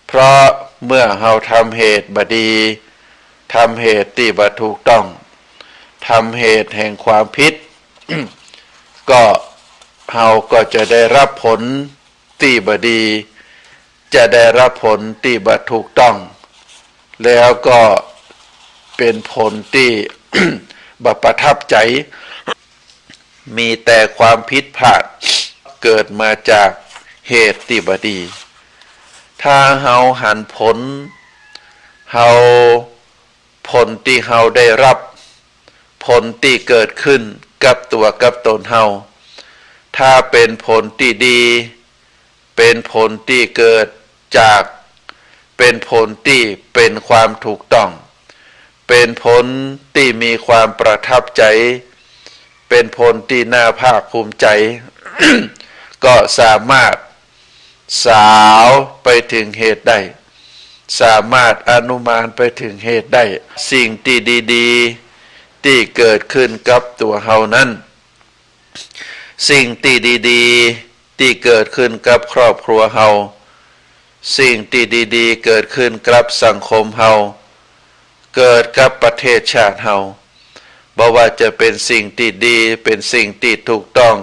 เพราะเมื่อเฮาทำเหตุบ่ดี ทำเหตุตี้บ่ถูกต้อง ทำเหตุแห่งความผิด ก็เฮาก็จะได้รับผลตี้บ่ดี จะได้รับผลตี้บ่ถูกต้อง แล้วก็เป๋นผลตี้ บ่ประทับใจ๋ มีแต่ความผิดพลาด เกิดมาจากเหตุตี้บ่ดี ถ้าเฮาหันผล เฮา ผลตี้เฮาได้รับ ผลตี้เกิดขึ้นกับตั๋วกับตนเฮา ถ้าเป๋นผลตี้ดี เป๋นผลตี้เกิดจาก เป๋นผลตี้เป๋นความถูกต้อง เป๋นผลตี้มีความประทับใจ๋ เป๋นผลตี้น่าภาคภูมิใจ๋ ก็สามารถสาวไปเถิงเหตุได้ สามารถอนุมานไปเถิงเหตุได้ สิ่งตี้ดีๆ ตี้เกิดขึ้นกับตั๋วเฮานั้น สิ่งตี้ดีๆ ตี้เกิดขึ้นกับครอบครัวเฮา สิ่งตี้ดีๆ เกิดขึ้นกับสังคมเฮา เกิดกับประเทศชาติเฮา บ่ว่าจะเป๋นสิ่งตี้ดี เป๋นสิ่งตี้ถูกต้อง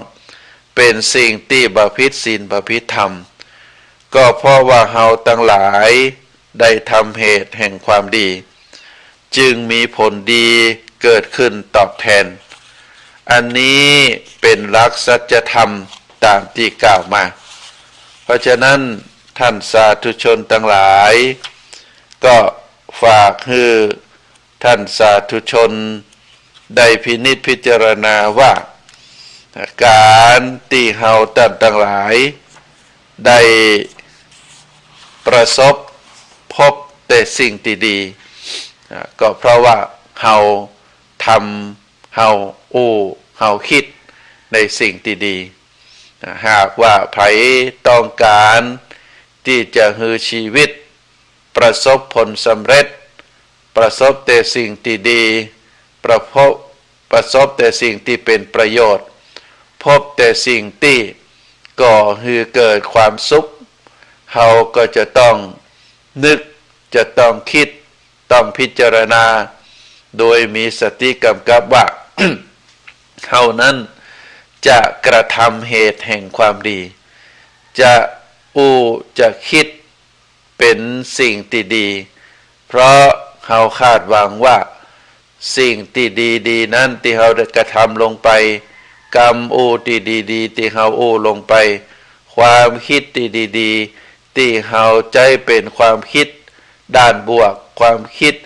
เป๋นสิ่งตี้บ่ผิดศีลบ่ผิดธรรม ก็เพราะว่าเฮาตังหลายได้ทำเหตุแห่งความดี จึงมีผลดีเกิดขึ้นตอบแทน อันนี้เป๋นหลักสัจธรรมต๋ามตี้กล่าวมา เพราะฉะนั้นท่านสาธุชนตังหลาย ก็ฝากหื้อท่านสาธุชนได้พินิจพิจารณาว่า ก๋านตี้เฮาต้านตังหลายได้ประสบพบแต่สิ่งตี้ดี อ่า ก็เพราะว่าเฮาทำ เฮาอู้ เฮากึ๊ดในสิ่งตี้ดี อ่า หากว่าใผต้องก๋านตี้จะหื้อชีวิตประสบผลสำเร็จ ประสบแต่สิ่งตี้ดี ประพบ ประสบแต่สิ่งตี้เป๋นประโยชน์ พบแต่สิ่งตี้ก่อหื้อเกิดความสุข เฮาก็จะต้องนึก จะต้องกึ๊ด ต้องพิจารณา โดยมีสติกำกับว่า เฮานั้น จะกระทำเหตุแห่งความดี จะอู้จะกึ๊ดเป๋นสิ่งตี้ดี เพราะเฮาคาดหวังว่าสิ่งตี้ดีๆ นั้นตี้เฮาได้กระทำลงไป กำอู้ตี้ดีๆ ตี้เฮาอู้ลงไป ความกึ๊ดตี้ดีๆ ตี้เฮาใจ๊เป๋นความกึ๊ดด้านบวก ความกึ๊ด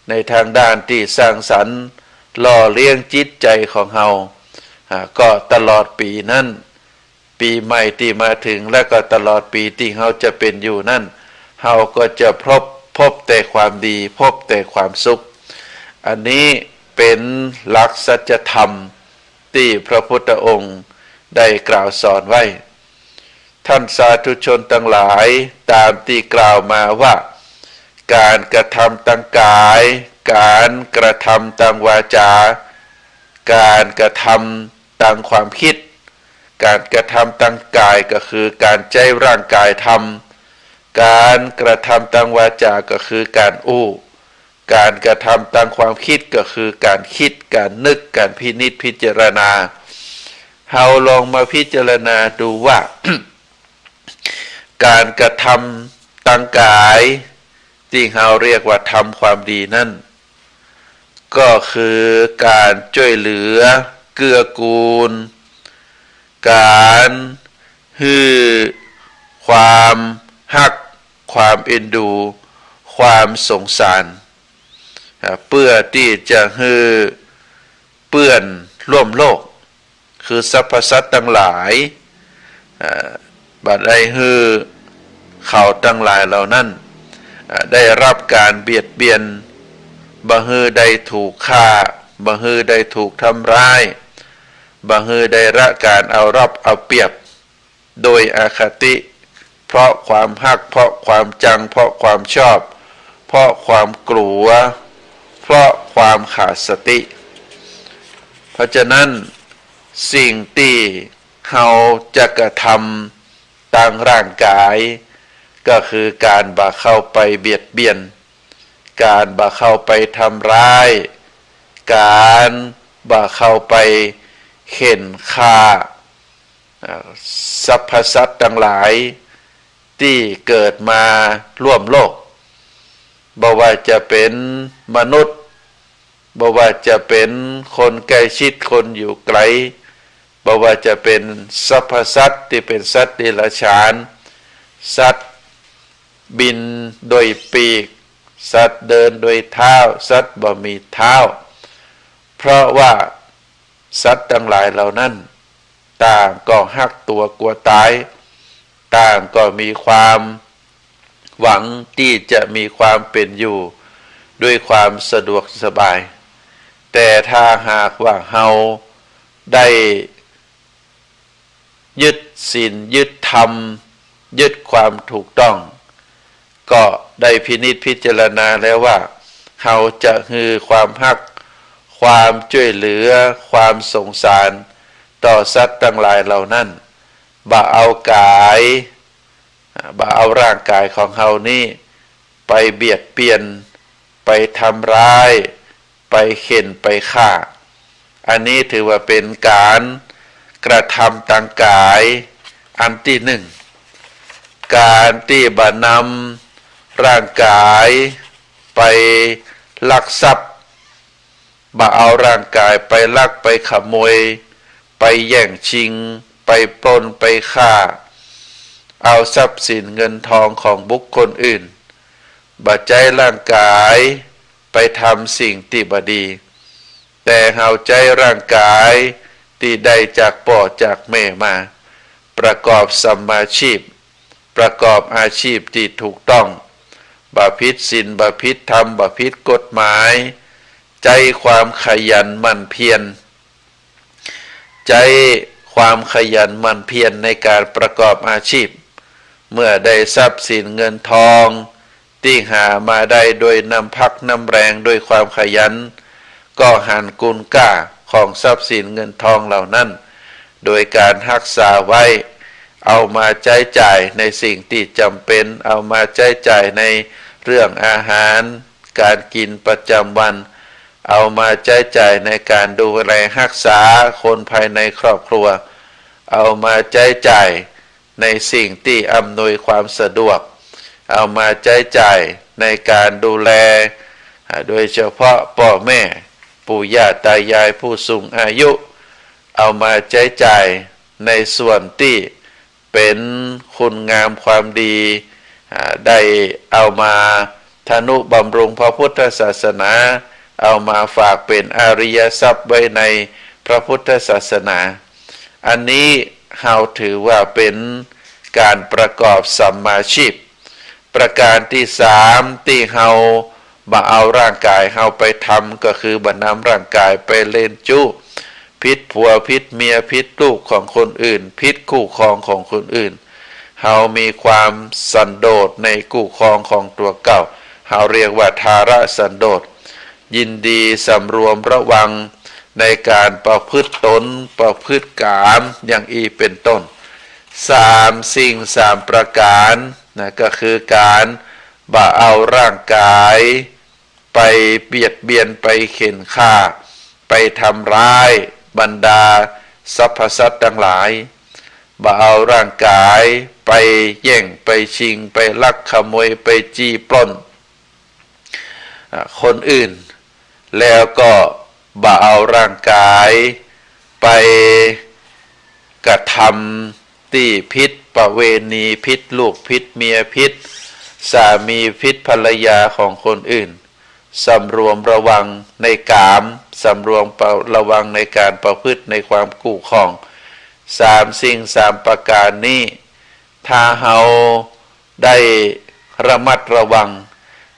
ในตางด้านตี้สร้างสรรค์ หล่อเลี้ยงจิตใจ๋ของเฮา อ่า ก็ตลอดปี๋นั้น ปี๋ใหม่ตี้มาเถิง และก็ตลอดปี๋ตี้เฮาจะเป๋นอยู่นั้น เฮาก็จะพบ พบแต่ความดี พบแต่ความสุข อันนี้เป๋นหลักสัจธรรมตี้พระพุทธองค์ได้กล่าวสอนไว้ ท่านสาธุชนตังหลาย ต๋ามตี้กล่าวมาว่า ก๋านกระทำตางก๋าย ก๋านกระทำตางวาจา ก๋านกระทำตางความกึ๊ด ก๋านกระทำตางก๋ายก็คือก๋านใจ๊ร่างก๋ายทำ ก๋านกระทำตางวาจาก็คือก๋านอู้ ก๋านกระทำตางความกึ๊ดก็คือก๋านกึ๊ด ก๋านนึก ก๋านพินิจพิจารณา เฮาลองมาพิจารณาดูว่า ก๋านกระทำตางก๋ายตี้เฮาเรียกว่าทำความดีนั้น ก็คือก๋านจ้วยเหลือเกื้อกูล ก๋านหื้อความฮัก ความเอ็นดู ความสงสาร อ่า เปื้อตี้จะหื้อเปื้อนร่วมโลก คือสรรพสัตว์ตังหลาย อ่า บ่ได้หื้อเขาตังหลายเหล่านั้น อ่า ได้ฮับก๋านเบียดเบียน บ่หื้อได้ถูกฆ่า บ่หื้อได้ถูกทำร้าย บ่หื้อได้ละก๋านเอารัดเอาเปรียบ โดยอคติ เพราะความฮัก เพราะความจัง เพราะความชอบ เพราะความกลัว เพราะความขาดสติ เพราะฉะนั้นสิ่งตี้เฮาจะกระทำตางร่างก๋าย ก็คือก๋านบ่เข้าไปเบียดเบียน ก๋านบ่เข้าไปทำร้าย ก๋านบ่เข้าไปเฆ็่นฆ่า อ่า สรรพสัตว์ตังหลายตี้เกิดมาร่วมโลก บ่ว่าจะเป๋นมนุษย์ บ่ว่าจะเป๋นคนใก้ชิด คนอยู่ไก๋ บ่ว่าจะเป๋นสรรพสัตว์ตี้เป๋นสัตว์เดรัจฉาน สัตว์บินโดยปีก สัตว์เดินโดยเท้า สัตว์บ่มีเท้า เพราะว่าสัตว์ตังหลายเหล่านั้น ต่างก็ฮักตั๋วกั๋วต๋าย ต่างก็มีความหวังตี้จะมีความเป๋นอยู่ด้วยความสะดวกสบาย แต่ถ้าหากว่าเฮาได้ยึดศีล ยึดธรรม ยึดความถูกต้อง ก็ได้พินิจพิจารณาแล้วว่า เฮาจะหื้อความฮัก ความจ้วยเหลือ ความสงสาร ต่อสัตว์ตังหลายเหล่านั้น บ่เอาก๋าย อ่า บ่เอาร่างก๋ายของเฮานี้ไปเบียดเบียน ไปทำร้าย ไปเฆ็่น ไปฆ่า อันนี้ถือว่าเป๋นก๋านกระทำตางก๋ายอันตี้นึ่ง ก๋านตี้บ่นำร่างก๋ายไปลักทรัพย์ บ่เอาร่างก๋ายไปลัก ไปขโมย ไปแย่งชิง ไปปล้น ไปฆ่า เอาทรัพย์สินเงินทองของบุคคลอื่น บ่ใจ๊ร่างก๋ายไปทำสิ่งตี้บ่ดี แต่เฮาใจ๊ร่างก๋ายตี้ได้จากป้อจากแม่มา ประกอบสัมมาชีพ ประกอบอาชีพตี้ถูกต้อง บ่ผิดศีล บ่ผิดธรรม บ่ผิดกฎหมาย ใจ๊ความขยันหมั่นเพียร ใจ๊ความขยันหมั่นเพียรในก๋านประกอบอาชีพ เมื่อได้ทรัพย์สินเงินทองตี้หามาได้โดยน้ำพักน้ำแรง โดยความขยัน ก็หันคุณค่าของทรัพย์สินเงินทองเหล่านั้น โดยก๋านฮักษาไว้ เอามาใจ๊จ่ายในสิ่งตี้จ๋ำเป๋น เอามาใจ๊จ่ายในเรื่องอาหารก๋านกิ๋นประจ๋ำวัน เอามาใจ๊จ่ายในก๋านดูแลฮักษาคนภายในครอบครัว เอามาใจ๊จ่ายในสิ่งตี้อำนวยความสะดวก เอามาใจ๊จ่ายในก๋านดูแล อ่า โดยเฉพาะป้อแม่ ปู่ย่าตายาย ผู้สูงอายุ เอามาใจ๊จ่ายในส่วนตี้ เป๋นคุณงามความดี อ่า ได้เอามาทนุบำรุงพระพุทธศาสนา เอามาฝากเป๋นอริยทรัพย์ไว้ในพระพุทธศาสนา อันนี้เฮาถือว่าเป๋นก๋านประกอบสัมมาชีพ ประก๋านตี้สามตี้เฮาบ่เอาร่างก๋ายเฮาไปทำ ก็คือบ่นำร่างก๋ายไปเล่นจู๊ ผิดผัวผิดเมีย ผิดลูกของคนอื่น ผิดคู่ครองของคนอื่น เฮามีความสันโดษในคู่ครองของตั๋วเก่า เฮาเรียกว่าทาระสันโดษ ยินดีสำรวมระวังในก๋านประพฤติตน ประพฤติกามอย่างอี้เป๋นต้น สามสิ่งสามประก๋านนะ ก็คือก๋านบ่เอาร่างก๋าย ไปเบียดเบียน ไปเฆ็ญฆ่า ไปทำร้ายบรรดาสรรพสัตว์ตังหลาย บ่เอาร่างก๋ายไปแย่ง ไปชิง ไปลักขโมย ไปจี้ปล้น อ่า คนอื่น แล้วก็บ่เอาร่างก๋ายไปกระทำตี้ผิดประเวณี ผิดลูกผิดเมีย ผิดสามี ผิดภรรยาของคนอื่น สำรวมระวังในกาม สำรวมระวังในก๋านประพฤติในความคู่ครอง สามสิ่งสามประก๋านนี้ ถ้าเฮาได้ระมัดระวัง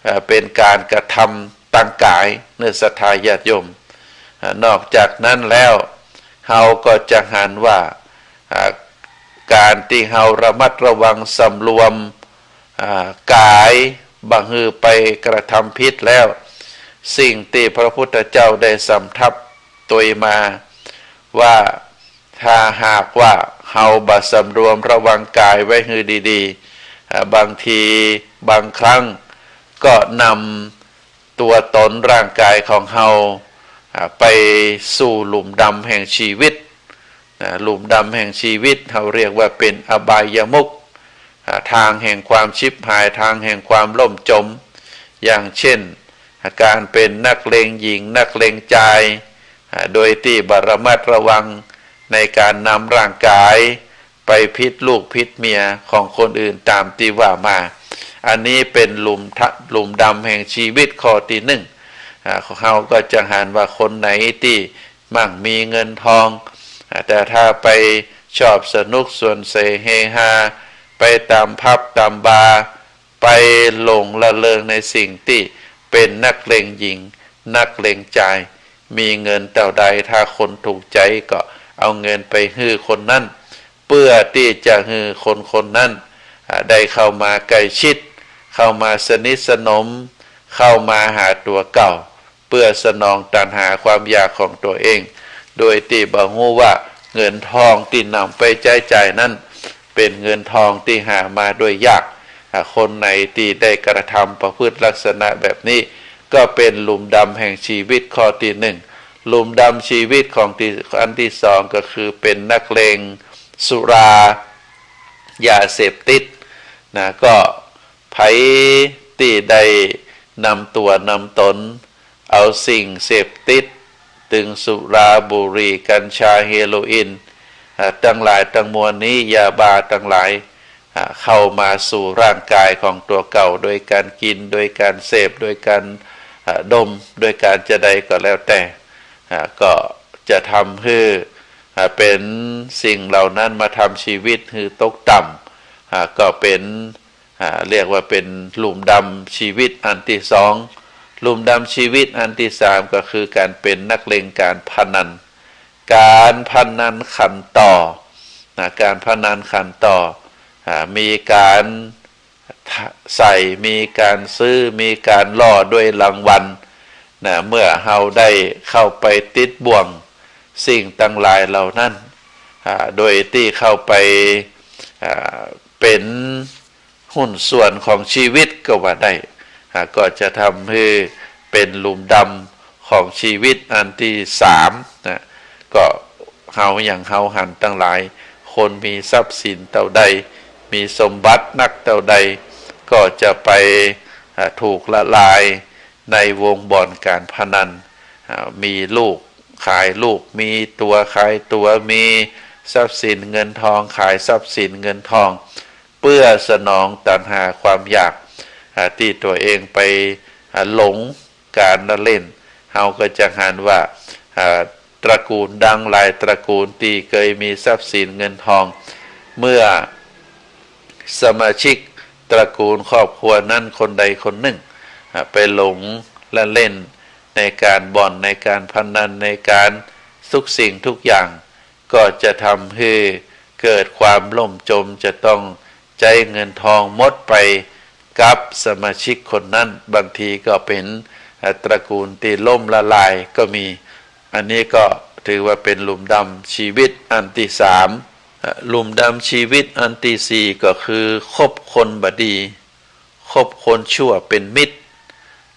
เอ่อ เป๋นก๋านกระทำตางก๋ายเน่อศรัทธาญาติโยม อ่า นอกจากนั้นแล้ว เฮาก็จะหันว่า อ่า ก๋านตี้เฮาระมัดระวังสำรวม อ่า ก๋ายบ่หื้อไปกระทำผิดแล้ว สิ่งตี้พระพุทธเจ้าได้สำทับตวยมาว่า ถ้าหากว่าเฮาบ่สำรวมระวังก๋ายไว้หื้อดีๆ อ่า บางทีบางครั้งก็นำ ตั๋วตนร่างก๋ายของเฮา อ่า ไปสู่หลุมดำแห่งชีวิต อ่า หลุมดำแห่งชีวิต เฮาเรียกว่าเป๋นอบายมุข อ่า ตางแห่งความฉิบหาย ตางแห่งความล่มจม อย่างเช่น ก๋านเป๋นนักเลงหญิง นักเลงจาย อ่า โดยตี้บ่ระมัดระวังในก๋านนำร่างก๋าย ไปผิดลูกผิดเมียของคนอื่นต๋ามตี้ว่ามา อันนี้เป๋นหลุมทะ- หลุมดำแห่งชีวิตข้อตี้นึ่ง อ่า เฮาก็จะหันว่าคนไหนตี้มั่งมีเงินทอง อ่า แต่ถ้าไปชอบสนุกสวนเสเฮฮา ไปต๋ามผับต๋ามบาร์ ไปหลงละเริงในสิ่งตี้เป๋นนักเลงหญิง นักเลงจาย มีเงินเต้าใด ถ้าคนถูกใจ๋ก็เอาเงินไปหื้อคนนั้น เปื้อตี้จะหื้อคนคนนั้น อ่า ได้เข้ามาใก้ชิด เข้ามาสนิทสนม เข้ามาหาตั๋วเก่า เปื้อสนองตัณหาความอยากของตั๋วเอง โดยตี้บ่ฮู้ว่าเงินทองตี้นำไปใจ๊จ่ายนั้น เป๋นเงินทองตี้หามาด้วยยาก อ่า คนไหนตี้ได้กระทำประพฤติลักษณะแบบนี้ ก็เป๋นหลุมดำแห่งชีวิตข้อตี้นึ่ง หลุมดำชีวิตของตี้ อันตี้สองก็คือเป๋นนักเลงสุรา ยาเสพติด นะ ก็ใผตี้ได้นำตั๋วนำต๋น เอาสิ่งเสพติด ตึงสุรา บุหรี่ กัญชา เฮโรอีน อ่า ตังหลายตังมวลนี้ ยาบ้าตังหลาย อ่า เข้ามาสู่ร่างก๋ายของตั๋วเก่า โดยก๋านกิ๋น โดยก๋านเสพ โดยก๋าน อ่า ดม โดยก๋านจาใดก็แล้วแต่ อ่า ก็จะทำหื้อ อ่า เป๋นสิ่งเหล่านั้นมาทำชีวิตหื้อตกต่ำ อ่า ก็เป๋น อ่า เรียกว่าเป๋นหลุมดำชีวิตอันตี้สอง หลุมดำชีวิตอันตี้สามก็คือก๋านเป๋นนักเลงก๋านพนัน ก๋านพนันขันต่อ นะ ก๋านพนันขันต่อ อ่า มีก๋านใส่ มีก๋านซื้อ มีก๋านล่อด้วยรางวัล นะ เมื่อเฮาได้เข้าไปติดบ่วงสิ่งตังหลายเหล่านั้น อ่า โดยตี้เข้าไป อ่า เป๋น หุ้นส่วนของชีวิตก็ว่าได้ อ่า ก็จะทำหื้อเป๋นหลุมดำของชีวิตอันตี้สามนะ ก็เฮาอย่างเฮาหันตังหลาย คนมีทรัพย์สินเต้าใด มีสมบัตินักเต้าใด ก็จะไป อ่า ถูกละลายในวงบ่อนการพนัน อ่า มีลูกขายลูก มีตั๋วขายตั๋ว มีทรัพย์สินเงินทอง ขายทรัพย์สินเงินทอง เปื้อสนองตัณหาความอยาก อ่า ตี้ตั๋วเองไป อ่า หลงก๋านละเล่น เฮาก็จะหันว่า อ่า ตระกูลดังหลายตระกูลตี้เกยมีทรัพย์สินเงินทอง เมื่อสมาชิกตระกูลครอบครัวนั้นคนใดคนนึ่ง อ่า ไปหลงละเล่นในก๋านบ่อน ในก๋านพนัน ในก๋านทุกสิ่งทุกอย่าง ก็จะทำหื้อเกิดความล่มจม จะต้องใจ๊เงินทองหมดไปกับสมาชิกคนนั้น บางทีก็เป๋น อ่า ตระกูลตี้ล่มละลายก็มี อันนี้ก็ถือว่าเป๋นหลุมดำชีวิตอันตี้สาม อ่า หลุมดำชีวิตอันตี้สี่ก็คือคบคนบ่ดี คบคนชั่วเป๋นมิตร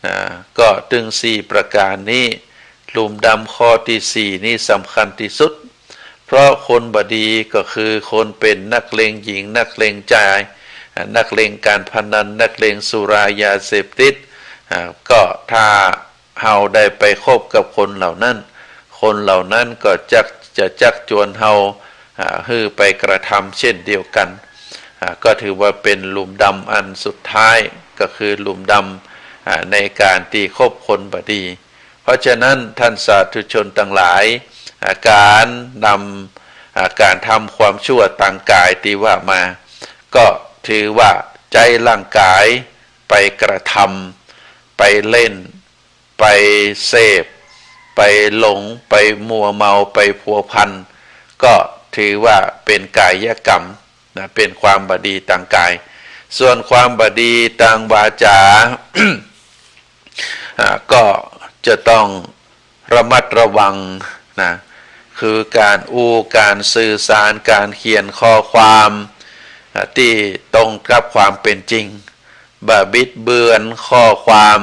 อ่า ก็ตึงสี่ประก๋านนี้ หลุมดำข้อตี้สี่นี้สำคัญตี้สุด เพราะคนบ่ดีก็คือคนเป๋นนักเลงหญิง นักเลงจาย อ่า นักเลงก๋านพนัน นักเลงสุรายาเสพติด อ่า ก็ถ้าเฮาได้ไปคบกับคนเหล่านั้น คนเหล่านั้นก็จัก จะจักจวนเฮา อ่า หื้อไปกระทำเช่นเดียวกั๋น อ่า ก็ถือว่าเป๋นหลุมดำอันสุดท้าย ก็คือหลุมดำ อ่า ในก๋านตี้คบคนบ่ดี เพราะฉะนั้นท่านสาธุชนตังหลาย อ่า ก๋านนำ อ่า ก๋านทำความชั่วตางก๋ายตี้ว่ามา ก็ถือว่าใจ๊ร่างก๋ายไปกระทำ ไปเล่น ไปเสพ ไปหลง ไปมัวเมา ไปพัวพัน ก็ถือว่าเป๋นก๋ายกรรมนะ เป๋นความบ่ดีตางก๋าย ส่วนความบ่ดีตางวาจา อ่า ก็จะต้องระมัดระวังนะ คือก๋านอู้ ก๋านสื่อสาร ก๋านเขียนข้อความ อ่า ตี้ตรงกับความเป๋นจริง บ่บิดเบือนข้อความ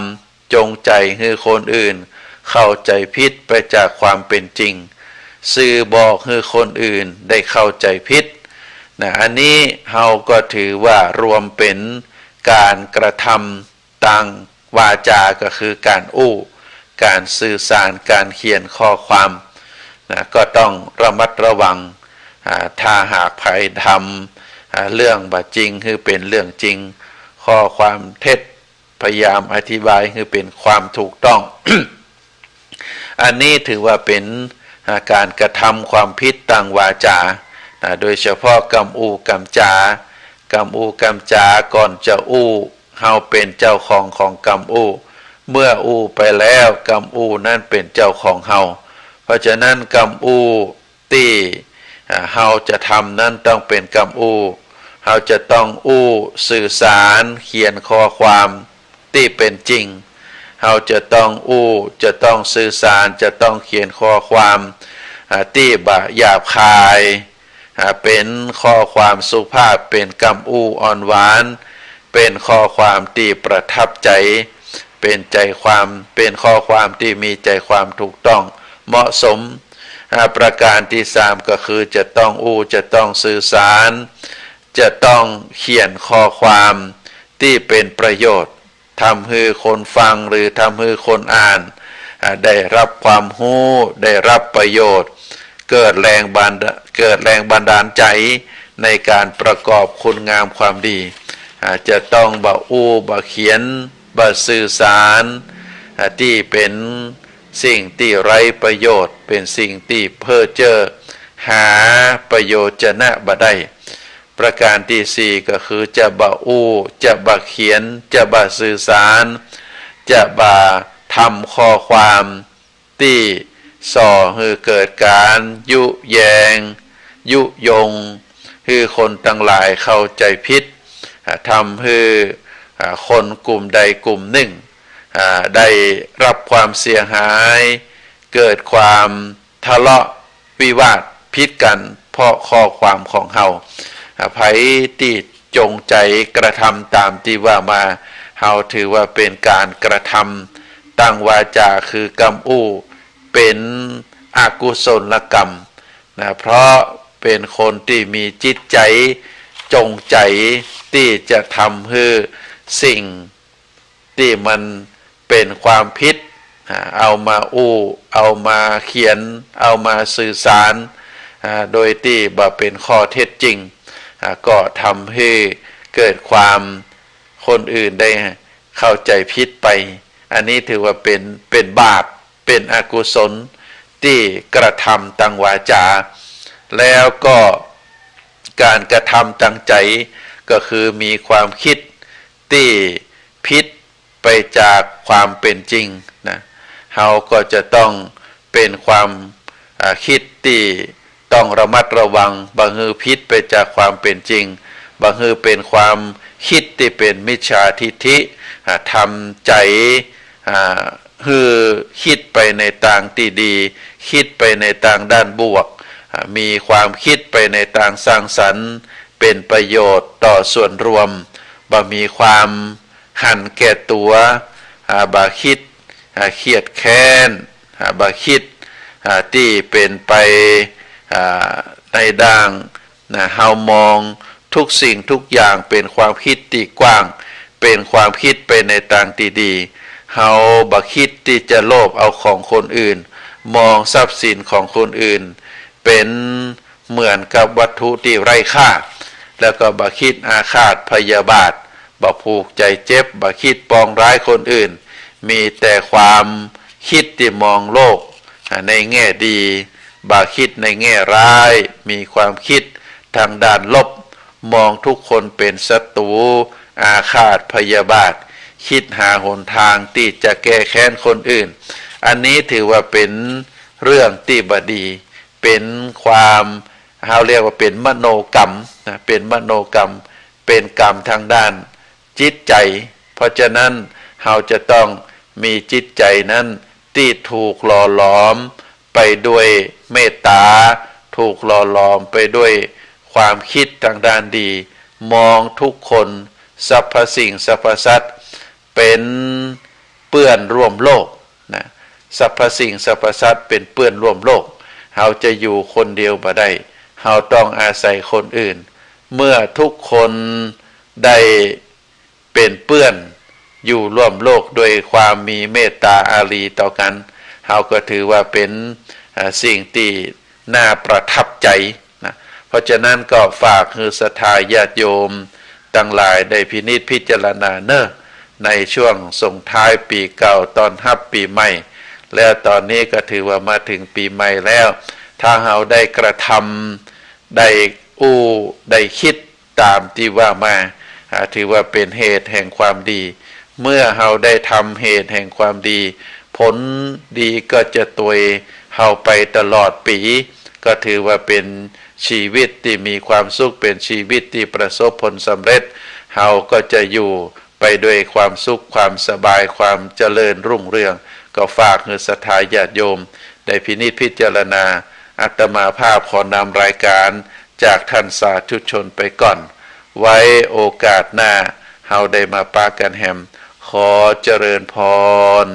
จงใจ๋หื้อคนอื่นเข้าใจ๋ผิดไปจากความเป๋นจริง สื่อบอกหื้อคนอื่นได้เข้าใจ๋ผิดนะ อันนี้เฮาก็ถือว่ารวมเป๋นก๋านกระทำตางวาจา ก็คือก๋านอู้ ก๋านสื่อสาร ก๋านเขียนข้อความนะ ก็ต้องระมัดระวัง อ่า ถ้าหากใผทำ อ่า เรื่องบ่จริงหื้อเป๋นเรื่องจริง ข้อความเท็จ พยายามอธิบายหื้อเป๋นความถูกต้อง อันนี้ถือว่าเป๋น อ่า ก๋านกระทำความผิดตางวาจา อ่า โดยเฉพาะกำอู้กำจา กำอู้กำจาก่อนจะอู้ เฮาเป๋นเจ้าของของกำอู้ เมื่ออู้ไปแล้วกำอู้นั้นเป๋นเจ้าของเฮา เพราะฉะนั้นกำอู้ ตี้ อ่า เฮาจะทำนั้นต้องเป๋นกำอู้ เฮาจะต้องอู้สื่อสารเขียนข้อความตี้เป๋นจริง เฮาจะต้องอู้ จะต้องสื่อสาร จะต้องเขียนข้อความ อ่า ตี้บ่หยาบคาย อ่า เป๋นข้อความสุภาพ เป๋นกำอู้อ่อนหวาน เป๋นข้อความตี้ประทับใจ๋ เป๋นใจ๋ความ เป๋นข้อความตี้มีใจ๋ความถูกต้องเหมาะสม อ่า ประก๋านตี้สามก็คือจะต้องอู้ จะต้องสื่อสาร จะต้องเขียนข้อความตี้เป๋นประโยชน์ ทำหื้อคนฟังหรือทำหื้อคนอ่าน อ่า ได้รับความฮู้ ได้รับประโยชน์ เกิดแรงบันดา- เกิดแรงบันดาลใจ๋ในก๋านประกอบคุณงามความดี อ่า จะต้องบ่อู้ บ่เขียน บ่สื่อสาร อ่า ตี้เป๋นสิ่งตี้ไร้ประโยชน์ เป๋นสิ่งตี้เพ้อเจ้อ หาประโยชน์จะนะบ่ได้ ประก๋านตี้สี่ก็คือจะบ่อู้ จะบ่เขียน จะบ่สื่อสาร จะบ่ทำข้อความตี้ส่อหื้อเกิดก๋านยุแยง ยุยง หื้อคนตังหลายเข้าใจ๋ผิด อ่า ทำหื้อ อ่า คนกลุ่มใดกลุ่มนึ่ง อ่า ได้รับความเสียหาย เกิดความทะเลาะวิวาทผิดกั๋นเพราะข้อความของเฮา อ่า ใผตี้จงใจ๋กระทำต๋ามตี้ว่ามา เฮาถือว่าเป๋นก๋านกระทำตางวาจา คือกำอู้ เป๋นอกุศลกรรมนะ เพราะ เป๋นคนตี้มีจิตใจ๋จงใจ๋ตี้จะทำหื้อสิ่งตี้มันเป๋นความผิด อ่า เอามาอู้ เอามาเขียน เอามาสื่อสาร อ่า โดยตี้บ่เป๋นข้อเท็จจริง อ่า ก็ทำหื้อเกิดความ คนอื่นได้เข้าใจ๋ผิดไป อันนี้ถือว่าเป๋น เป๋นบาป เป๋นอกุศลตี้กระทำตางวาจา แล้วก็ก๋านกระทำตางใจ๋ก็คือมีความกึ๊ดตี้ผิดไปจากความเป๋นจริงนะ เฮาก็จะต้องเป๋นความ อ่า กึ๊ดตี้ต้องระมัดระวัง บ่หื้อผิดไปจากความเป๋นจริง บ่หื้อเป๋นความกึ๊ดตี้เป๋นมิจฉาทิฏฐิ อ่า ทำใจ๋ อ่า หื้อกึ๊ดไปในตางตี้ดี กึ๊ดไปในตางด้านบวก อ่า มีความกึ๊ดไปในตางสร้างสรรค์ เป๋นประโยชน์ต่อส่วนรวม บ่มีความหันแก่ตั๋ว อ่า บ่กึ๊ด อ่า เคียดแค้น อ่า บ่กึ๊ด อ่า ตี้เป๋นไป อ่า ในด้าน นะ เฮามองทุกสิ่งทุกอย่างเป๋นความกึ๊ดตี้กว้าง เป๋นความกึ๊ดไปในตางตี้ดี เฮาบ่กึ๊ดตี้จะโลภเอาของคนอื่น มองทรัพย์สินของคนอื่นเป๋นเหมือนกับวัตถุตี้ไร้ค่า แล้วก็บ่กึ๊ดอาฆาตพยาบาท บ่ผูกใจ๋เจ็บ บ่กึ๊ดปองร้ายคนอื่น มีแต่ความกึ๊ดตี้มองโลก อ่า ในแง่ดี บ่กึ๊ดในแง่ร้าย มีความกึ๊ดตางด้านลบ มองทุกคนเป๋นศัตรู อาฆาตพยาบาท กึ๊ดหาหนตางตี้จะแก้แค้นคนอื่น อันนี้ถือว่าเป๋นเรื่องตี้บ่ดี เป๋นความ เฮาเรียกว่าเป๋นมโนกรรมนะ เป๋นมโนกรรม เป๋นกรรมตางด้านจิตใจ๋ เพราะฉะนั้นเฮาจะต้องมีจิตใจ๋นั้นตี้ถูกหล่อหลอมไปด้วยเมตต๋า ถูกหล่อหลอมไปด้วยความกึ๊ดตางด้านดี มองทุกคน สรรพสิ่งสรรพสัตว์ เป๋นเปื้อนร่วมโลกนะ สรรพสิ่งสรรพสัตว์เป๋นเปื้อนร่วมโลก เฮาจะอยู่คนเดียวบ่ได้ เฮาต้องอาศัยคนอื่น เมื่อทุกคนได้เป๋นเปื้อนอยู่ร่วมโลกด้วยความมีเมตต๋าอารีต่อกั๋น เฮาก็ถือว่าเป๋น อ่า สิ่งตี้น่าประทับใจ๋นะ เพราะฉะนั้นก็ฝากหื้อศรัทธาญาติโยมตังหลายได้พินิจพิจารณาเน่อ ในช่วงส่งท้ายปี๋เก่าต้อนฮับปี๋ใหม่ แล้วต๋อนนี้ก็ถือว่ามาเถิงปี๋ใหม่แล้ว ถ้าเฮาได้กระทำ ได้อู้ ได้กึ๊ดต๋ามตี้ว่ามา อ่า ถือว่าเป๋นเหตุแห่งความดี เมื่อเฮาได้ทำเหตุแห่งความดี ผลดีก็จะตวยเฮาไปตลอดปี๋ ก็ถือว่าเป๋นชีวิตตี้มีความสุข เป๋นชีวิตตี้ประสบผลสำเร็จ เฮาก็จะอยู่ไปด้วยความสุข ความสบาย ความเจริญรุ่งเรือง ก็ฝากหื้อศรัทธาญาติโยมได้พินิจพิจารณา อาตมาภาพขอนำรายการจากท่านสาธุชนไปก่อน ไว้โอกาสหน้าเฮาได้มาปะกั๋นแหม ขอเจริญพร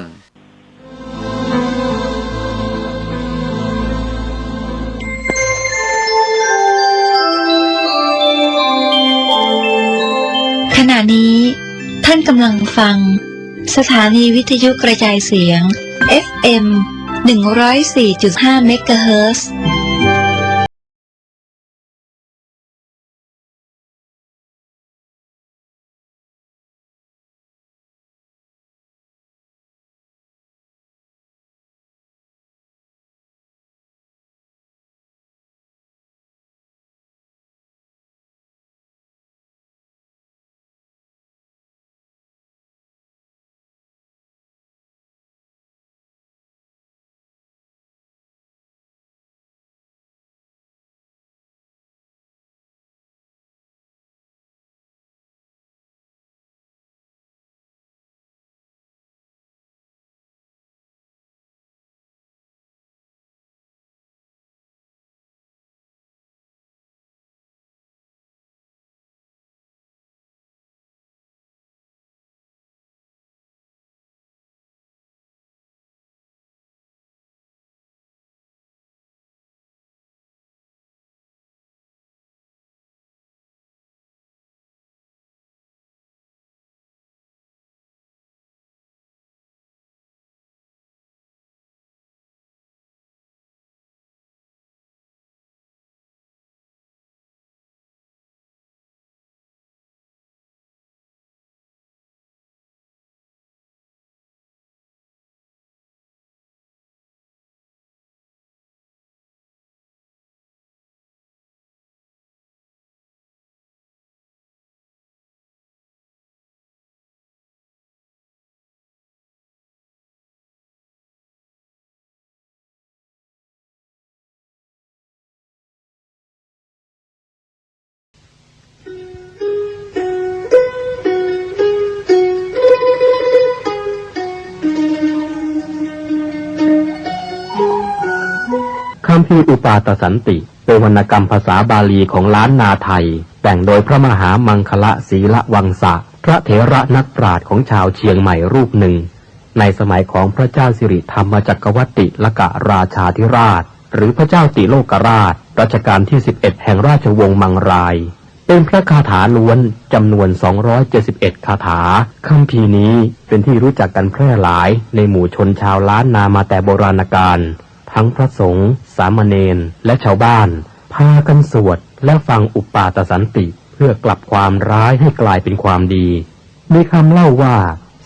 ขณะนี้ท่านกำลังฟังสถานีวิทยุกระจายเสียง เอฟเอ็ม หนึ่งร้อยสี่จุดห้า เมกะเฮิรตซ์ คัมภีร์อุปาทสันติ เป็นวรรณกรรมภาษาบาลีของล้านนาไทย แต่งโดยพระมหามังคละศีลวังสะ พระเถระนักปราชญ์ของชาวเชียงใหม่รูปหนึ่ง ในสมัยของพระเจ้าสิริธรรมจักรวรรติลกราชาธิราช หรือพระเจ้าติโลกราช รัชกาลที่สิบเอ็ด แห่งราชวงศ์มังราย เป็นพระคาถาล้วนจำนวน สองร้อยเจ็ดสิบเอ็ด คาถา คัมภีร์นี้เป็นที่รู้จักกันแพร่หลายในหมู่ชนชาวล้านนามาแต่โบราณกาล ทั้งพระสงฆ์ สามเณร และชาวบ้าน พากันสวดและฟังอุปาทสันติ เพื่อกลับความร้ายให้กลายเป็นความดี มีคำเล่าว่า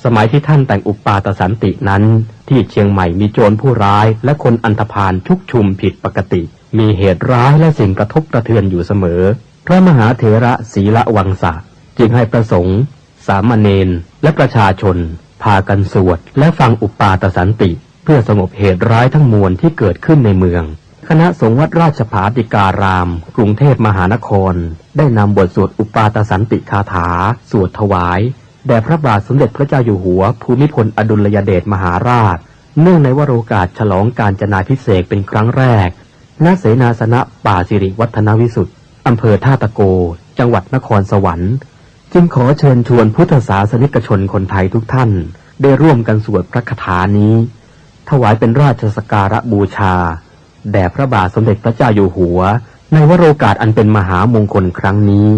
สมัยที่ท่านแต่งอุปาทสันตินั้น ที่เชียงใหม่มีโจรผู้ร้ายและคนอันธพาลชุกชุมผิดปกติ มีเหตุร้ายและสิ่งกระทบกระเทือนอยู่เสมอ พระมหาเถระศีลวังสะ จึงให้พระสงฆ์ สามเณร และประชาชน พากันสวดและฟังอุปาทสันติ เพื่อสงบเหตุร้ายทั้งมวลที่เกิดขึ้นในเมือง คณะสงฆ์วัดราชผาติการาม กรุงเทพมหานคร ได้นำบทสวดอุปาทสันติคาถา สวดถวาย แด่พระบาทสมเด็จพระเจ้าอยู่หัวภูมิพลอดุลยเดชมหาราช เนื่องในวโรกาสฉลองกาญจนาภิเษกเป็นครั้งแรก ณ เสนาสนะป่าสิริวัฒนวิสุทธิ์ อำเภอท่าตะโก จังหวัดนครสวรรค์ จึงขอเชิญชวนพุทธศาสนิกชนคนไทยทุกท่าน ได้ร่วมกันสวดพระคาถานี้ ถวายเป็นราชสักการะบูชา แด่พระบาทสมเด็จพระเจ้าอยู่หัว ในวโรกาสอันเป็นมหามงคลครั้งนี้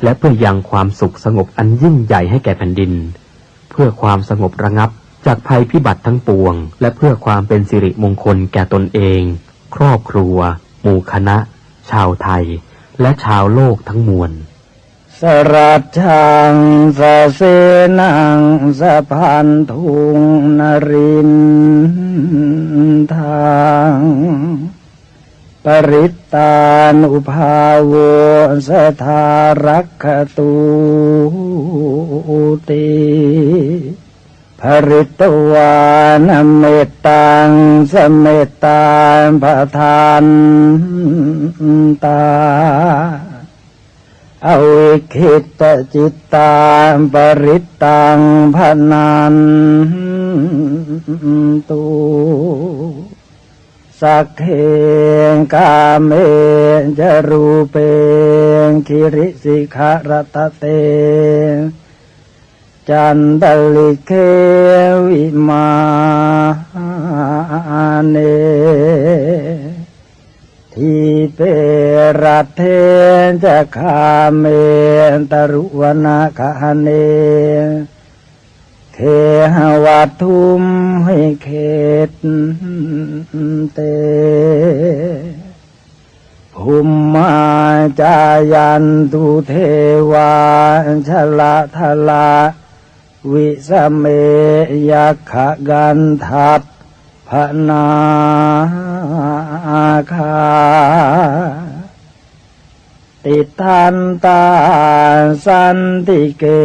และเพื่อยังความสุขสงบอันยิ่งใหญ่ให้แก่แผ่นดิน เพื่อความสงบระงับจากภัยพิบัติทั้งปวง และเพื่อความเป็นสิริมงคลแก่ตนเอง ครอบครัว หมู่คณะ ชาวไทย และชาวโลกทั้งมวล Sarajaṃ sasenaṃ sabandhuṃ nariṃ thaṃ, parittānubhāvo sadā rakkhatūti. Pharitvāna mettaṃ samettā bhadantā, avikkhittacittā parittaṃ bhaṇantu. Sagge kāme ca rūpe girisikharataṭe cantalikkhe vimāne, dīpe raṭṭhe ca gāme taruvanagahane gehavatthumhi khette, bhummā cāyantu devā jalathalavisame yakkhagandhabbanāgā, tiṭṭhantā santike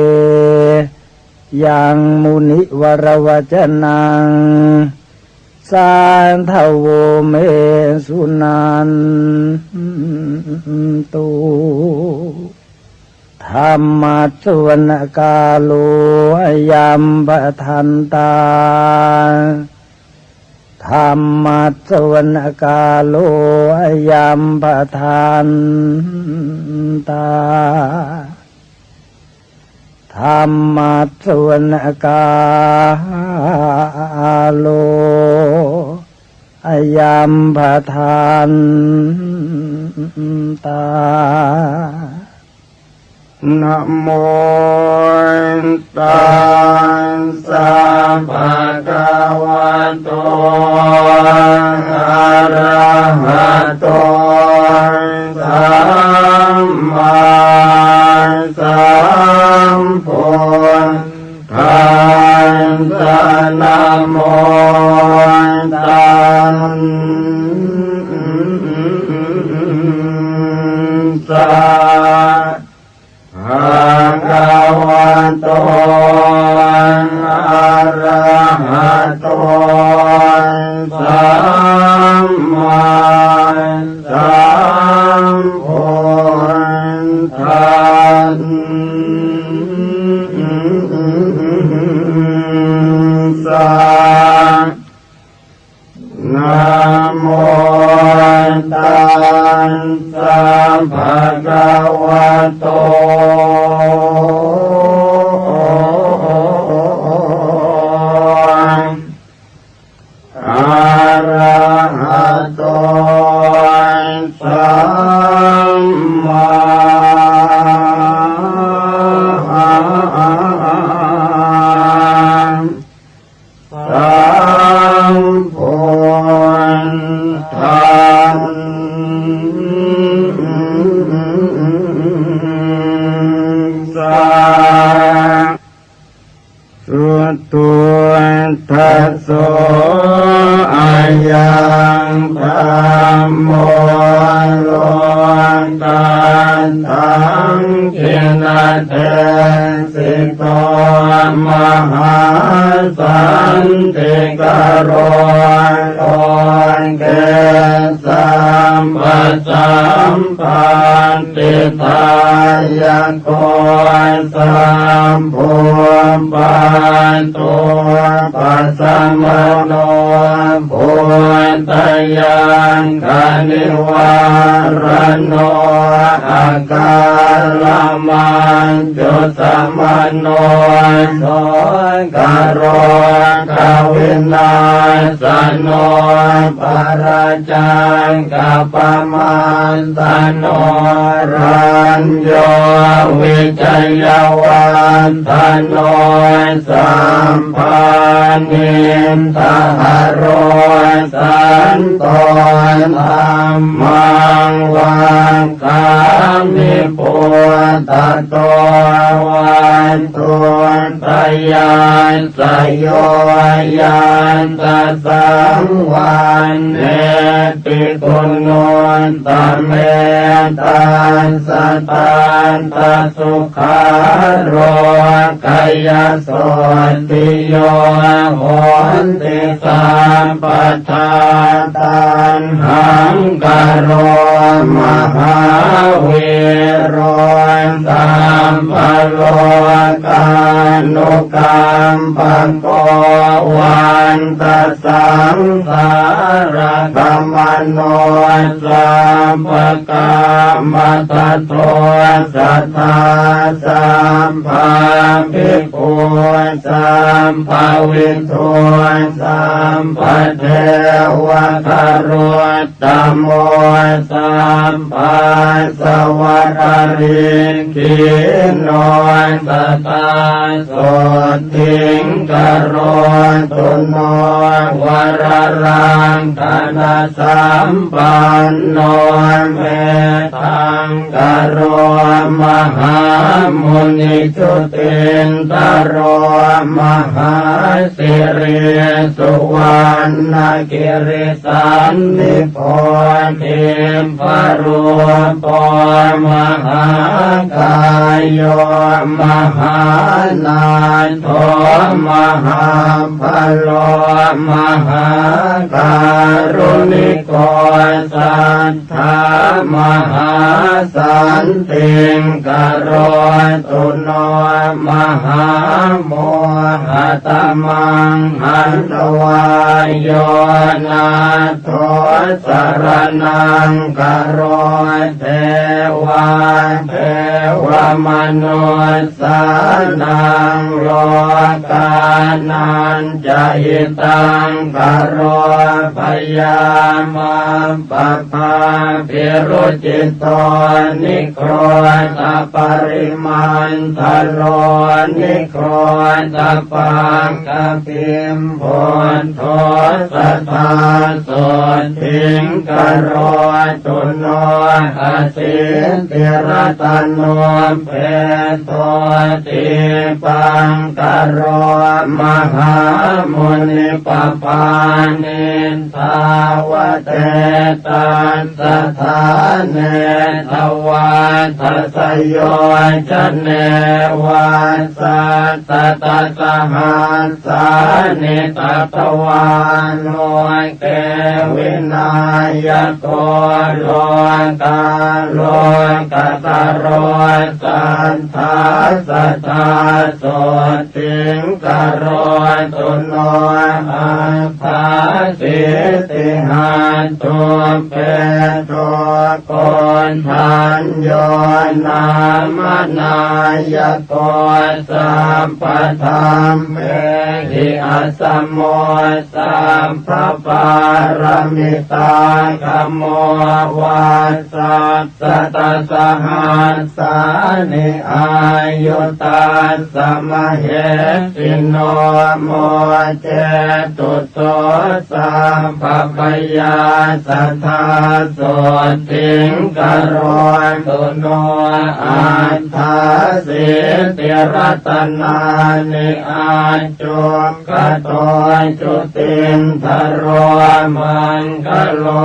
yaṃ munivaravacanaṃ sādhavo me suṇantu. Dhammassavanakālo ayaṃbhadantā. Dhammassavanakālo ayaṃbhadantā. Dhammassavanakālo ayaṃbhadantā. Namo tassa bhagavato arahato sammāsambuddhassa. Namo tassa bhagavato arahato ภะคะวะโต อะระหะโต สัมมาสัมพุทธัสสะ พุทธัสโส อะยังธัมโม โลกัตถัง ขิณเตสิโต มหาสันติกโร โลเก สัพพะสัมปัตติดายโก สัพพุปปาทูปะสัมมโน ปูชยักขะนิวาระโน อะกาละมัจจุสมโน โสกะโรควินาสโน ปะรา จักขะปะมาสโน รัญโญวิจยวัฏฐโน สัพพานิทะหะโร สันโต ธัมมังวัฏฐามิ ปุตตะโต วัตถุตยัสสะ โยยัสสะ สังวัณเณติ กุณุตตะเม ตัสสะ ตัตถะ สุขะโรกะยะ โสตติ โย โหติ สัพพะทา ตัณหังกะโร มหาวีโร สัพพะโลกานุกัมปะโก วันตะสังสาระกะมะโน สัพพะกามะทะโท สะทา สัพพาภิกขุ สัพพะวิทู สัพพะเทวะกะโรตตะโม สัพพาสะวะกะริงขีโน สะทา โสตถิงกะโรตุโน วะระรักขะณะสัมปันโน เมตตังกะโร มหามุนิ จุตินทะโร มหาสิริ สุวรรณะกิริสันนิโพธิ พะรูปโป มหากายโย มหานาถโถ มหาพะโล มหาการุณิโก สัท ธา มหาสันติงกะโรตุโน มหาโมหะตะมังหันตะวา โยนาถโถ สะระณังกะโร เทวา เทวะมนุสสานัง โลกานัญจะหิตังกะโร พะยามัปปะทา วิรุจจิโต นิโครธะปะริมันทะโล นิโครธะปักขะพิม พุทโธ สะทา โสตถิงกะโรตุโน อะสิทธิรัตโน เปโต ตีปังกะโร มหามุนิปปานิ ทาวะเต ตัสสะ ฐาเน ทวาทะสะโยจะเน วะสัตตะ ต sahassāni katvā loke vināyako lokā lokataro satthā sadā sotthiṃ karotu no. Aṭṭhāsītihatthuppeto koṇḍañño nāma nāyako sabbadhammehi asamo sabbapāramitāgamo. Vassasatasahassāni āyu tassa mahesino mocetu so sabbabhayā sadā sotthiṃ karotu no. Aṭṭhāsītirattanāni accuk khato jutindharo maṅgalo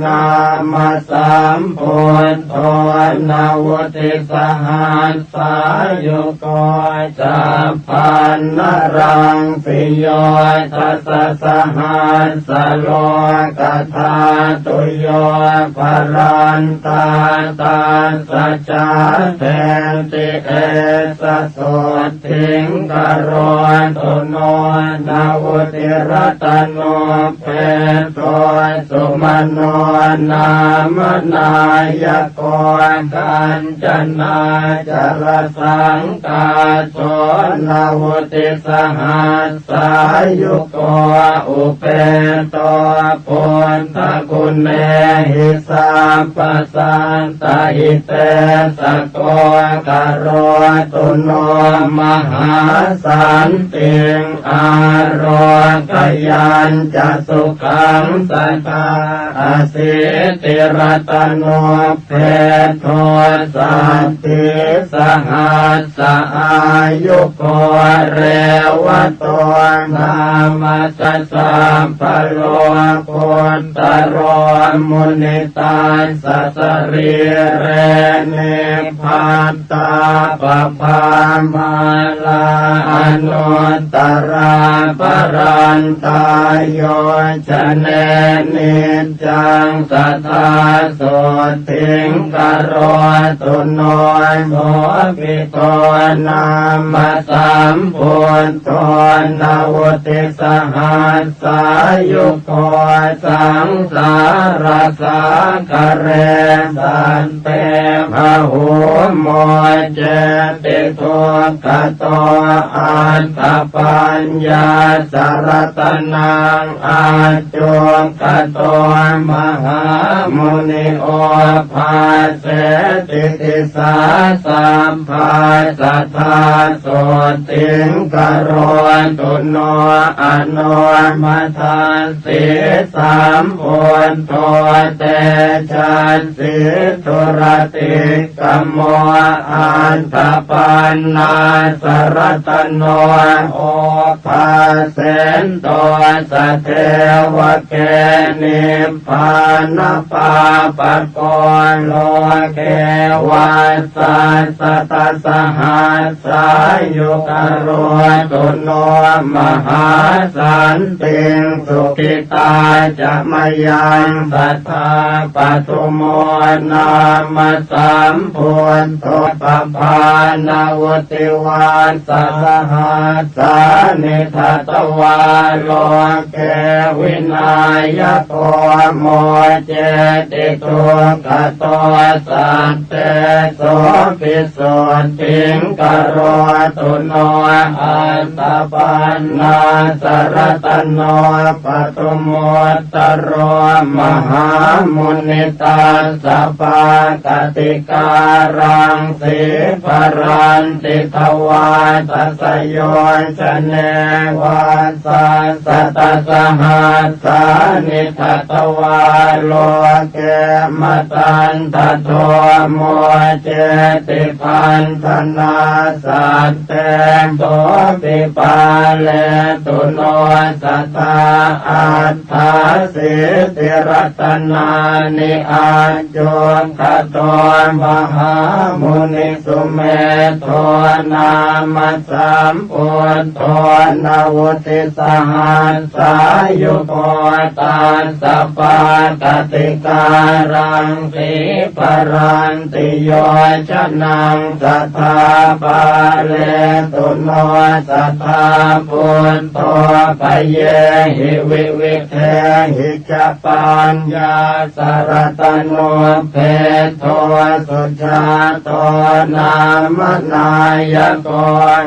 nāma sambuddho navuttisahassāyugo chabbaṇṇaraṃ siyo dasasahassalokadhātuyo balaṃ tā tassa cāpeti esa sot thiṃ karotu no. Navuttirattanuppeto sumano nāma nāyako kañcanācalasaṅkāso navuttisahassāyugo upeto buddhaguṇehi sabbasattahites sako karotu no. Mahāsantiṃ ārogayañca sukhaṃ sadā asītirattanuppeto saddhisahassāyugo revato nāma sabbalohakut taro munitassa sarīre nibbattāpabhāmālā anuttarā parantā yojane niccaṃ sadā sotthiṃ karotu no. Sobhito nāma sambuddho navuttisahas sāyugo saṃsārasāgare sante bahū moceti dukkhato. Aṭṭhapaññāsa ratanaṃ accuk khato mahāmuni obhāseti disā sabbā sadā sotthiṃ karotu no. Anomadassī sambuddho tejassī duratti kamo. Aṭṭhapaṇṇāsa ratano obhāsento sadevake nibbānapāpako loke. Vassasatasahassāyu karotu no mahāsantiṃ. Sukhitā ca mayaṃ sadā padumo nāma sambuddho pabhāna vutti vassasahassāni datvā loke vināyako moceti dukkhato. Saddesopi soththiṃ karotu no. Aṭṭhapaṇṇāsa ratano padumu ttaro mahāmuni tassa pākadikāraṃ sīparanti dvādasayojane vassasatasahas sāni datvā loke matandado moceti paṇḍanā saddesopi pāletu no sadā. Aṭṭhāsīti ratanāni accuk khato mahāmuni sumedho nāma sa sambuddho navutisahassāyugo tassa pākatikallaṃ sīparanti yojanaṃ sadā pāletu no sadā buddho bhayehi vividhehi ca paññā- saratanubbe- dho sujāto nāma nāyako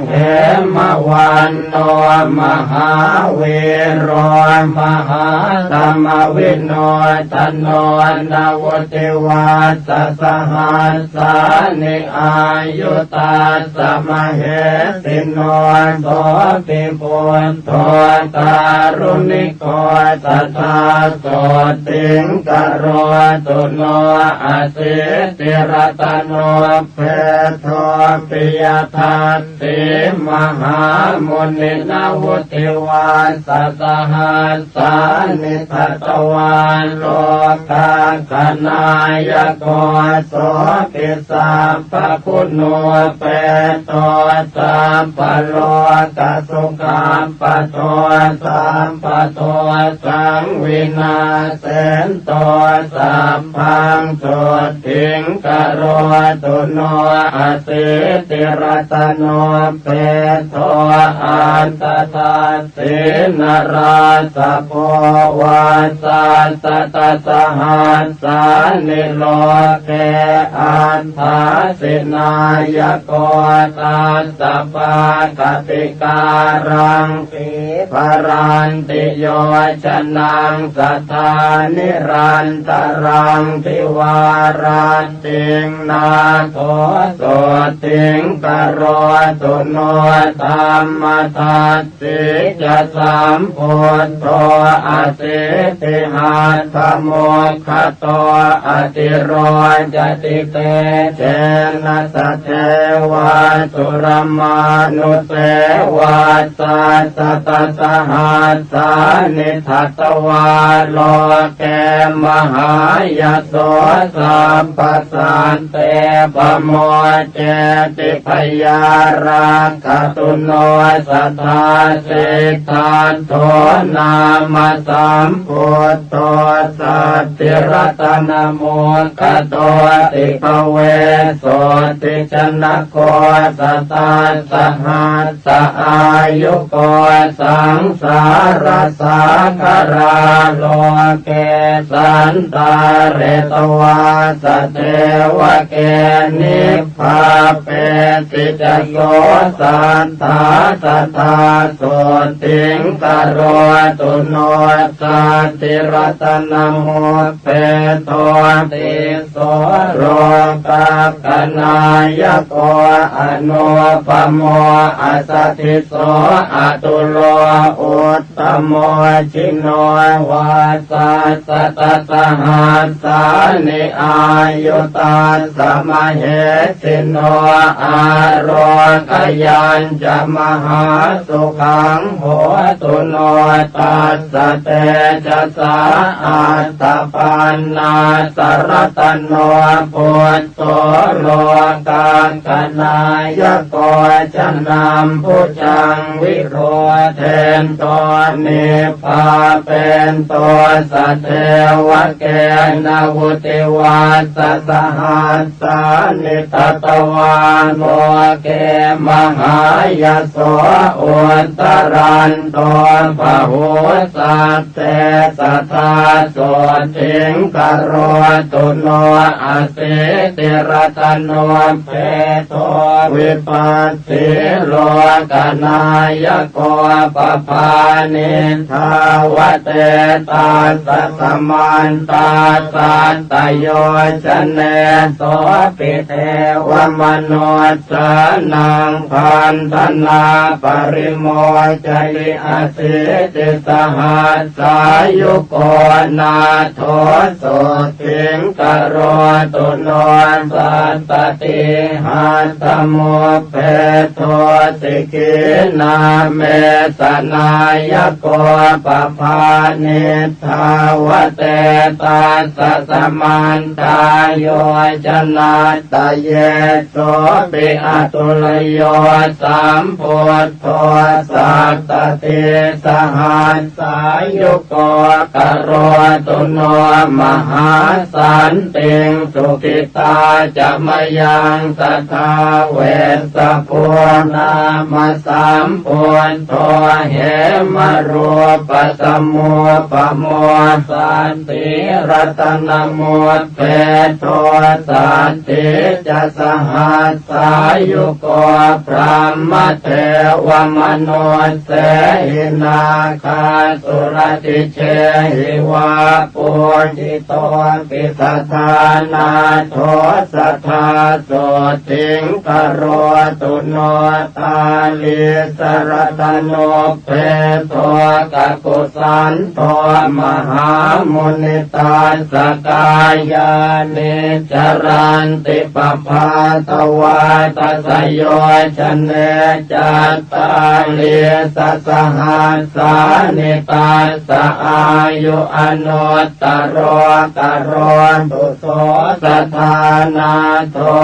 hemavanto mahāvīro mahātamavinodano navutivassasahas- sāni āyu tassa mahesino sopi buddho kāruṇiko sadā sotthiṃ karotu no asītiratanubbe- dho piyadassī mahāmuni navutivassasahas- sāni datvā lokassānāyako sopi sabbaguṇūpeto sabbalokasukhappatto sabbadosaṃ vināsento sabbaṃ sotthiṃ karotu no asītiratanubbe- dho aṭṭhadassī narāsabho vassasatasahassāni loke aṭṭhāsi nāyako tassa pākatikallaṃ sīparanti yojanaṃ sadā nirantaraṃ dvāraṭṭhiṃ nātho sotthiṃ karotu no taṃ aṭṭha- ssī ca sambuddho asītihatthamagghato atirocati tejena sadevatthulamanuseva satasatasahassāni datvā loke mahāyaso sabbasat- te pamuñceti bhayārakkhattuno sadā siddhattho nāma sambuddho saddhiratanamukhyato bhikkhave sotthijanako satasahassa- āyuko saṃsārasagarā loke santāretvā sadevake nib- pāpesi ca so satthā sadā sotthiṃ karotu no saddhiratanamukhyato tisso lokassānāyako anūpamo asadīso atulo ut- tamo jino vassasatasahassāni āyu tassa mahesino ārogayañca mahāsukhaṃ hotu no tassa tejasā aṭṭhapaṇṇasaratanū bud- dho lokassānāyako janāmbhujaṃ virūḷhento nibbāpento sadevake navutivassasahas- sāni datvā loke mahāyaso uttaraṭṭho bahū- sattesadā sotthiṃ karotu no asītiratanubbe- dho vipassī lokanāyako pabānitthāvatethassa samantā satta yojane sopi devamanussānaṃ bhaṇḍanā parimocati asītisahassāyuko nātho sotthiṃ karotu no satta tihatthamubbe- dho sikhīnāmesanāyako pabānitthāvatethassa samantā yojanattaye sopi attulayo sambuddho sattadisahas sāyuko karotu no mahāsantiṃ. Sukhitā ca mayaṃ sadā Vessabhū nāma sambuddho hemarūpasamupamo sassīratanamuppedo saddī ca sahas sāyuko brahmadevamanussehī nāgāsuraddhijehi vā pūjito pi sadā nātho sadā sothiṃ karotu no. Dālīsaratanuppedo kakusandho mahāmuni tassa kāyāni caranti pabātavā dasayojane cattālīsasahassāni tassa āyu anuttaro karotu so sadā nātho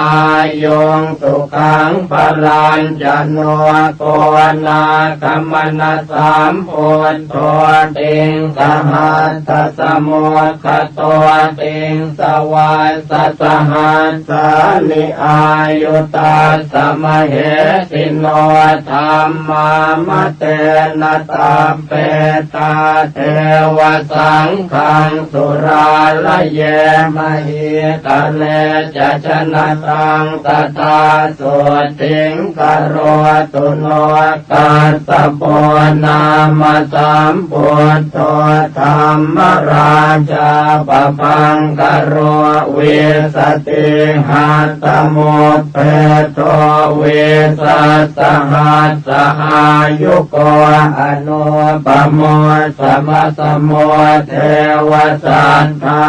āyuṃ sukhaṃ balañca no. Konāgamanasambuddho tiṃsahassasmuggado tiṃsavassasahassāni āyu tassa mahesino. Dhammā matena sabbetā devasaṅghaṃ surāraye mahītale ca janataṃ sadā sothiṃ karotu no. Kassapo nāma sambuddho dhammarājā pabhaṅkaro vīsatihastamuppedo vīsasahassāyuko anūpamo samasamo devasat thā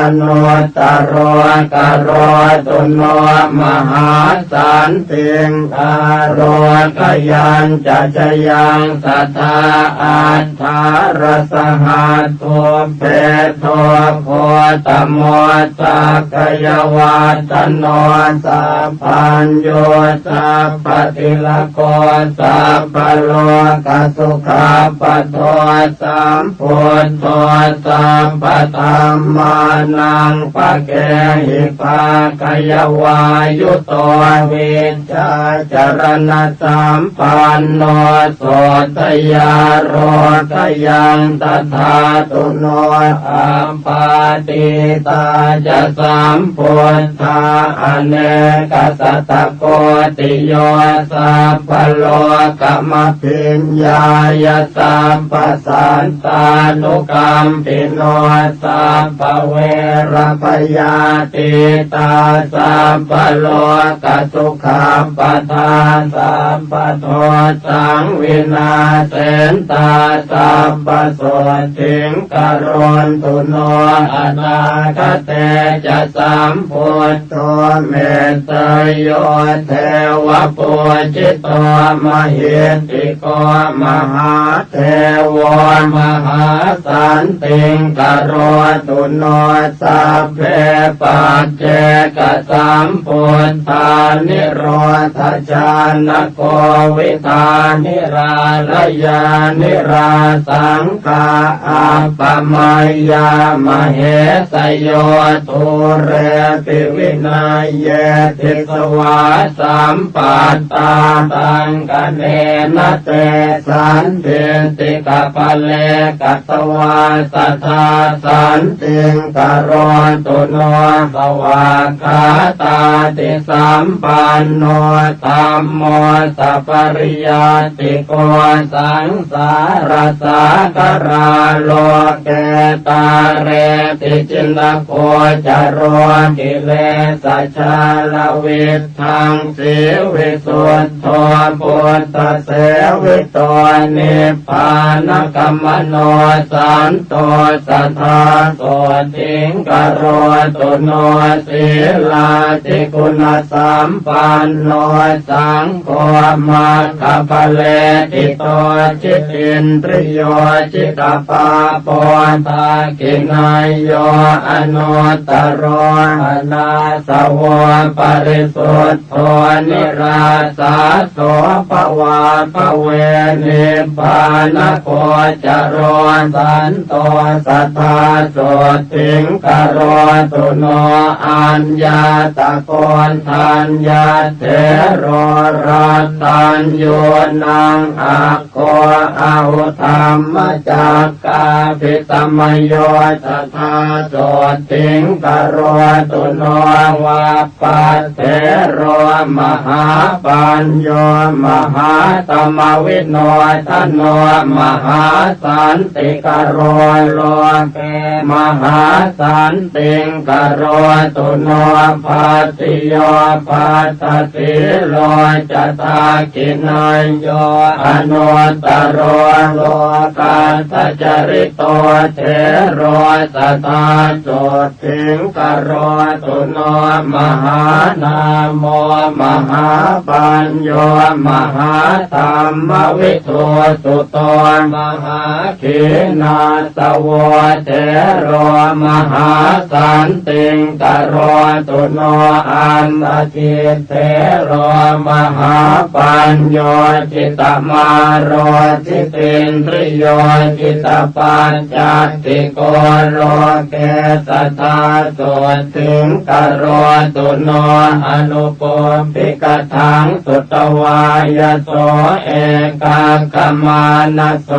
anuttaro karotu no. Mahāsantiṃ ārogayañca jayaṃ sadā aṭṭhārasahassubbedo gotamo sakyavatthano sabbaññū sabbatilako sabbalokasukhappato sam buddho sabbadhammānaṃ pakehi bhāgayavāyuto vijjācaraṇasampanno sotthayarogayaṃ tathā tuṇo. Appaṭittā ca sambuddhā anekasatakoṭiyo sabbalokama bhiññāya sabbasattānukampino sabbaverabhayātītā sabbalokasukhappadā sabbadosaṃ vināsentā sabbasotthiṃ karontu no. Anāgate ca sambud dho metteyyo devapūjito mahiddhiko mahādevo mahāsantiṃ karotu no. Sabbe paccekasambuddhā nirodhajānako vidhānirālayā nirāsaṅ khā appamayyā mahesayyo dūrepi vineyye disvā sampattā taṅkhaṇena te sandiṭṭhikapale katvā sadā santiṃ karotu no. Svākkhātādisampanno dhammo sappariyattiko saṃsārasāgarā loke tārepi jinagocaro kilesajālaviddhaṃ sīvisuddho buddhasevi to nibbānagamano santo sadā sotthiṃ karotu no. Sīlādiguṇasampanno saṅgho maggaphalediṭṭho jitindriyo jitapāpo dakkhiṇeyyo anuttaro anāsavo parisud dho nira สาโส ภวาภเว นิพพานโกจโร สันโต สัทธา โสตถิง กโรตุ โน อัญญาตโก ณฑัญญเถโร รัตตัญญู นัง อักโข อาหุ ธัมมจักกาภิสมโย สัทธา โสตถิง กโรตุ โน วัปปัตเถโร มหาปัญโญ มหาธรรมวิโนทโน มหาสันติกโร โลเก มหาสันติง กโรตุ โน ภัตติโย ภัตตสีโล จะ ทักขิณายโย อนุตตโร โลกัสสจริโต เถโร สัทธา โสตถิง กโรตุ โน มหานาโม มหาปัญโญ มหาธัมมวิทูตสุโต มหาขีณาสโว เถโร มหาสันติง กโรตุ โน อัตถกิตเถโร มหาปัญโญ จิตตมาโร จิตินทริโย จิตตปัจจัตติโก โลเก สัทธา โสตถิง กโรตุ โน อนุปพ พิกขัง สุตวา ยโส เอกัคคมานะโส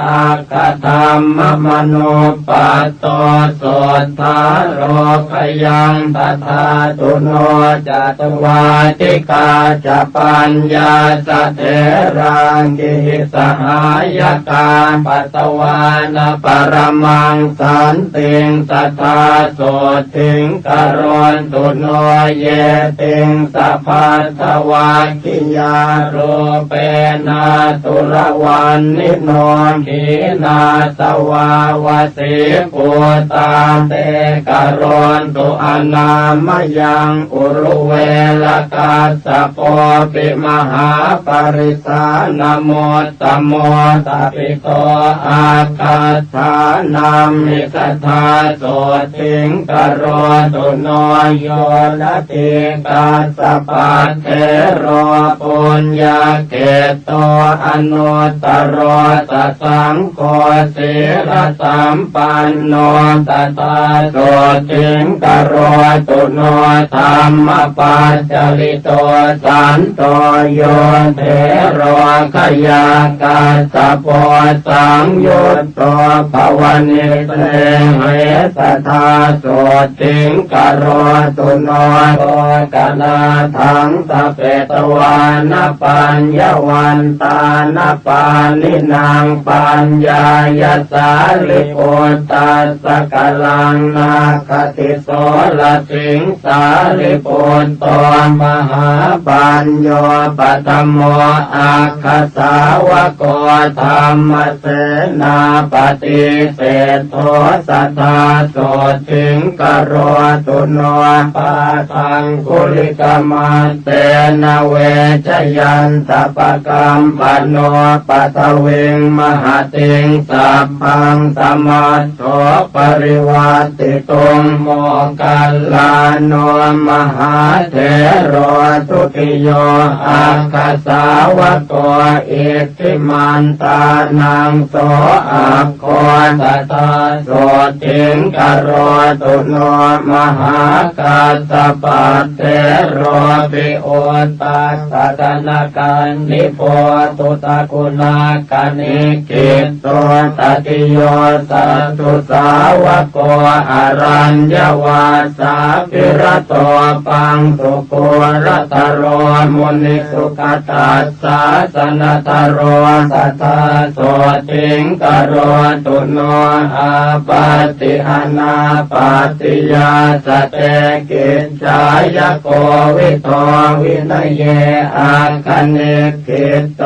อักขธัมมมโนปัตโต โสตถา โลกยัง ตถาตุโน จัตวาทิกาจะ ปัญญาสะเถรา กิหิสหายกา ปัตตวานะ ปรมังสันติง สัทธา โสตถิง กโรตุ โน เยติง สะพัทธวัคคิยา รูเปณา ตุรวันนิโน ขีณาสวาวสี ปูตา เต กโรตุ อนามยัง อุรุเวลกัสสโป ปิ มหาปริสานะ มุตตโม ตปิโต อักขัฏฐานัมหิ สัทธา โสตถิง กโรตุ โน โย นติ กัสสปัตเถโร ปุญญเขตโต อนุตตโร สสังโฆ สีลสัมปันโน สัทธา โสตถิง กโรตุ โน ธัมมปัจจลิโต สันโต โย เถโร ขยากัสสโป สังยุตโต ภวนิสเสหิ สัทธา โสตถิง กโรตุ โน โมคคัลลาถัง สะเปตวานะ ปัญญวันตานะ ปาณินัง ปัญญายะ สารีปุตตัสสะ กรัง นาคติโสรสิง สารีปุตโต มหาปัญโญ ปัทโม อักขสาวโก ธัมมเสนาปติเสสโถ สัทธา โสตถิง กโรตุ โน ปาทังคุลิกมัตเตนะ เวชยันตะ ปะกัมปะโน ปะทวิง มหะติง สัพพัง สะมัสโส ปะริวัตติตุงค์ โมคคัลลาโน มหาเถโร ทุติโย อักขสาวโก อิทธิมันตานัง โส อักโข สัทธา โสตถิง กโรตุ โน มหากัสสปัตเถโร ปิ อุตตัสสะ กนะกัณฑิ โพธุตะกุณักขณิกขิตโต ตติโย สัตถุสาวโก อรัญญวาสาภิรโต ปังสุกูรตโร มุนิสุขตัสสาสนตโร สัทธา โสตถิง กโรตุ โน อาปัตติอนาปัตติยา สะเต กิจจายโกวิโท วินเย อักขณิกขิตโต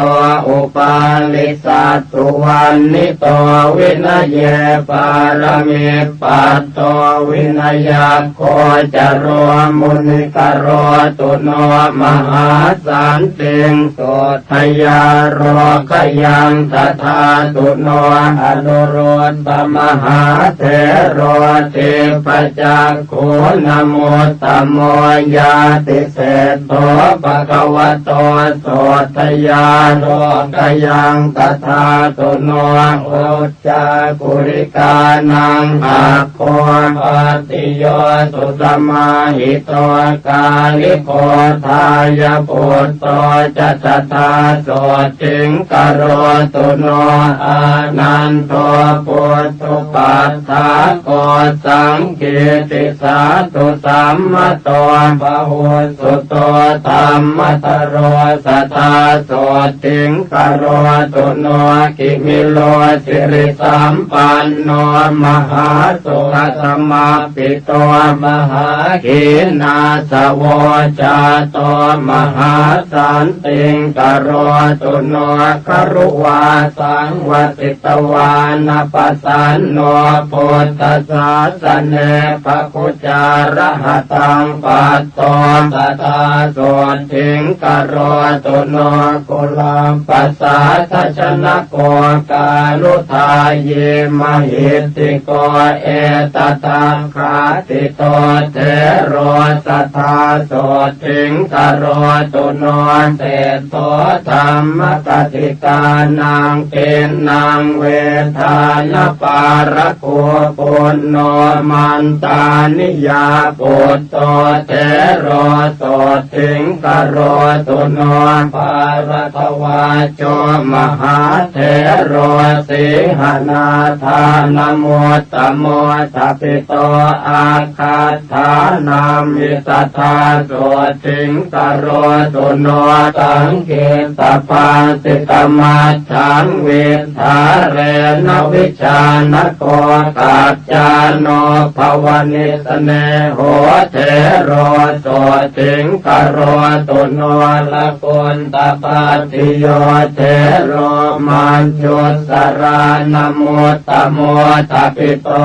อุปาลิสสัตถุวันนิโต วินเย ปารมีปัตโต วินยัคโข จโร มุนิ กโรตุ โน มหาสันติง โสตถยาโรคยัง สะทาตุ โน อนุรุทธมหาเถโร ทิพพจัก ขุนมุตตโม ญาติเศรษฐโถ bhagavato sotthayā lokayaṃ tathāsuno, ujjāgulikānaṃ aggo bhaddiyo susamāhito, kāliko dāyabhutto ca tadā sotthiṃ karotu no, ānando puthuppaṭ ṭhāgo saṅkītissādhu sammato, bahussutto dhammadharo sadā sotthiṃ karotu no, khimilo sirisampanno mahāsukhasamappito, mahākhīṇassavo jāto mahāsan tiṃ karotu no, garuvāsaṃ vasitvāna pasanno buddhasāsane, bhāgū ca arahataṃ patto sadā sotthiṃ karotu no, kulam pasāsajanako kāruññigāmiṃ mahiddhiko, etadaggāhito thero sadā sotthiṃ karotu no, seṭṭho dhammapaṭikānaṃ tiṇṇaṃ vedānapārako, puṇṇo mantāniyā putto thero sotthiṃ karotu no, bhāradvājo mahāthero sīhaṇādānamuttamo, ṭhapito āgandhānaṃ hi sadā sotthiṃ karotu no, saṅkhippabhāsitamatthaṃ viddhārena vijānako, kaccāno bhavanissaleho thero sotthiṃ karotu no, laguntabhaddiyo thero majjhusārānamuttamo, ṭhapito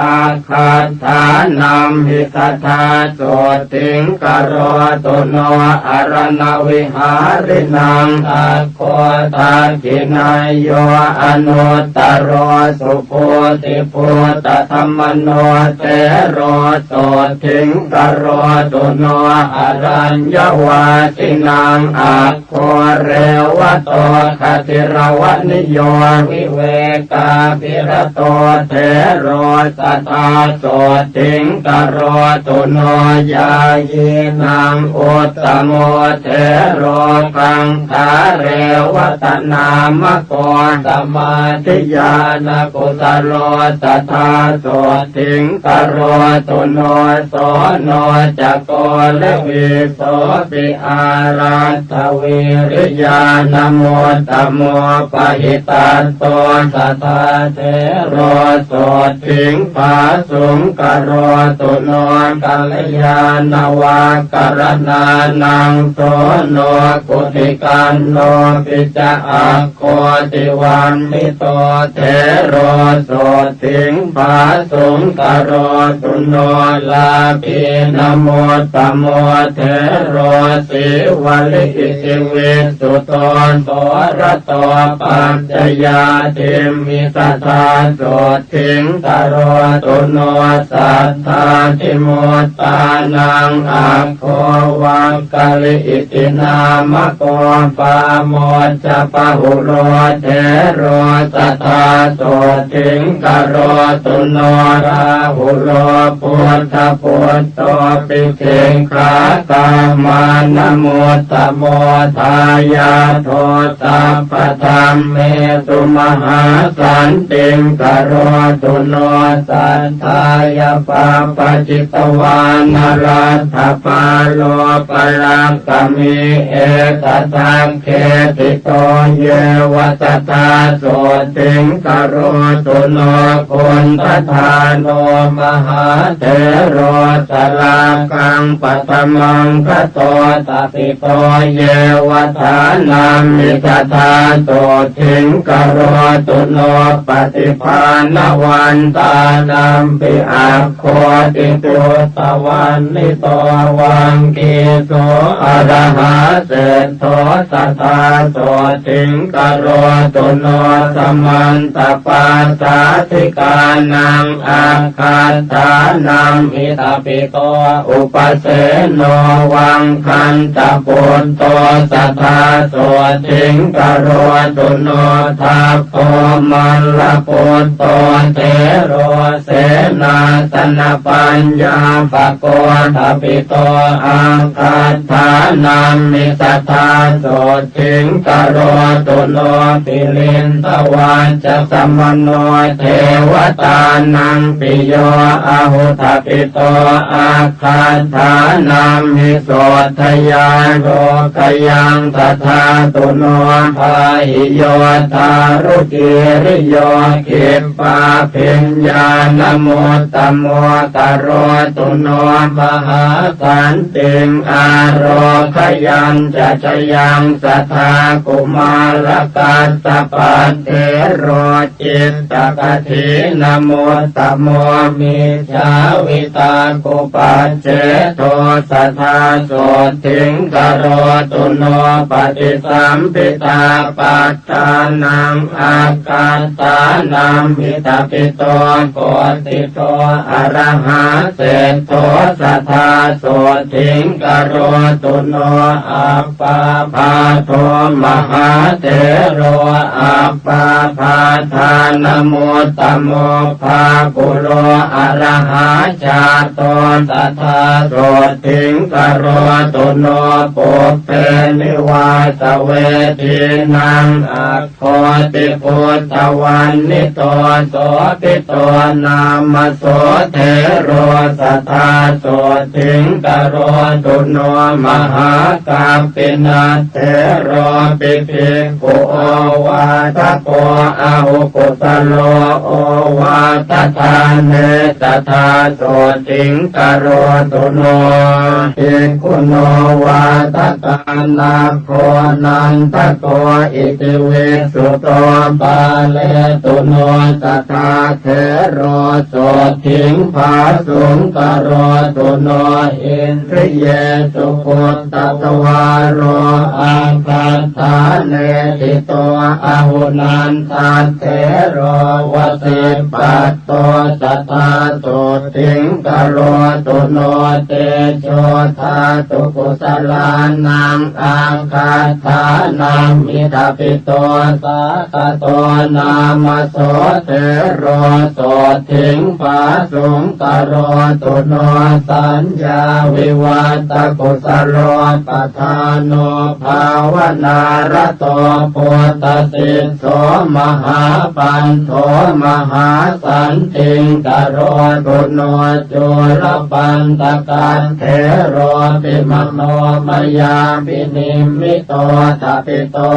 āgandhānaṃ hi sadā sotthiṃ karotu no, araṇavihārīnaṃ aggo dakkhiṇeyyo anuttaro, subhūtibhūtadhammano thero sotthiṃ karotu no, araññavāsīnaṃ aggo revato gadilavanīyo, vivekābhirato thero sadā sotthiṃ karotu no, ñāyīnaṃ uttamo thero gaṅgārevatanāmako, samādhiñāṇakusalo sadā sotthiṃ karotu no, soṇo ca koḷavīsopi āraddhavīriyānamuttamo, pahitattho sadā thero sotthiṃ phāsuṃ karotu no, kalyāṇavākaraṇānaṃ soṇo gutikannopi ca ag go tivaṇṇito thero sotthiṃ phāsuṃ karotu no, lābhīnamuttamo thero sīvalī iti visuddho, sorato pañcayattimhi sadā sotthiṃ karotu no, saddādhimuttānaṃ ag go Vaggalī iti nāmako, pāmojjabahulo thero, sadā sotthiṃ karotu no. Rāhulo buddhaputtopi, sikkhākamānamuttamo, dāyādo sabbadhammesu, mahāsantiṃ karotu no. Sat thāya pabbajitavāna, laddhapālo parakkhami, etadaggēti to yeva, sadā sotthiṃ karotu no. Kundadāno mahāthero, sarakkhaṃ paṭhamaṅ gato, tapito yeva, dānamhi sadā sotthiṃ karotu no. Paṭibhānavantānampi, aggoti duṭṭhavannito, vaggīso arahā seṭṭho, sadā sotthiṃ karotu no. Samantapāsādhikānaṃ, ag gaṭṭhānamhi tapito, upaseno vagga Anantaputto sadā sotthiṃ karotu no. Dabbo mallaputto thero senāsanapaññāpako thabito, aggaṭṭhānamhi sadā sotthiṃ karotu no. Piliṃ ttavacca samaṇo devatānaṃ piyo ahu thabito, aggaṭṭhānamhi soddhayā lokayaṃ sadā tuṇo. Pāhiyo daru cīriyo khippābhiññā namuttamo, karotu no mahāsantiṃ ārogayañca jayaṃ sadā. Kumārakassapathero cittakaṭhīnamuttamo, mijjhāvitakkupacched do sadā sotthiṃ karotu no. Paṭisambidhāpaddānaṃ aggaṭṭhānamhi thabito, koṭṭhito arahā seṭṭho sadā sotthiṃ karotu no. Appābādho mahāthero appābādānamuttamo, bhākulo arahā jāto sadā sotthiṃ karotu no. Pubbenivāsavedhīnaṃ aggoti puttavaṇṇito, sobhito nāma so thero sadā sotthiṃ karotu no. Mahākappina theropi bhikkhu ovādako ahu kusalo, ovādadāne sadā sotthiṃ karotu no. Bhikkhuno vādakānaggo nandako iti visuṭṭho, pāletu no sadā thero sotthiṃ phāsuṃ karotu no. Indriyesu guttadvāro aggaṭṭhāne ṭhito, ahu nandathero vasipatto sadā sotthiṃ karotu no. Tejodhātukusalānaṃ aggaṭṭhānamhi thabito, sāgato nāma so thero sotthiṃ phāsuṃ karotu no. Saññāvivattakusalo padhāno bhāvanārato buddhasiddho mahāpanto mahāsantiṃ karotu no. Cūḷapaṇḍakaṭṭheropi mano mayā vinimmito thabito,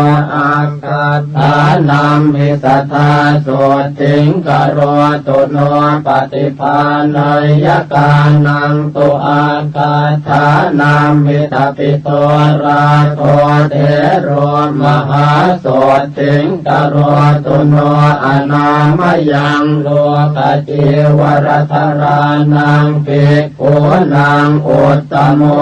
aggaṭṭhānamhi sadā sotthiṃ karotu no. Paṭibhāṇeyyakānaṃ tu aggaṭṭhānamhi thabito, rāgo thero mahāsot thiṃ karotu no. Anāmayaṃ lokacīvaradharānaṃ bhikkhūnaṃ uttamo,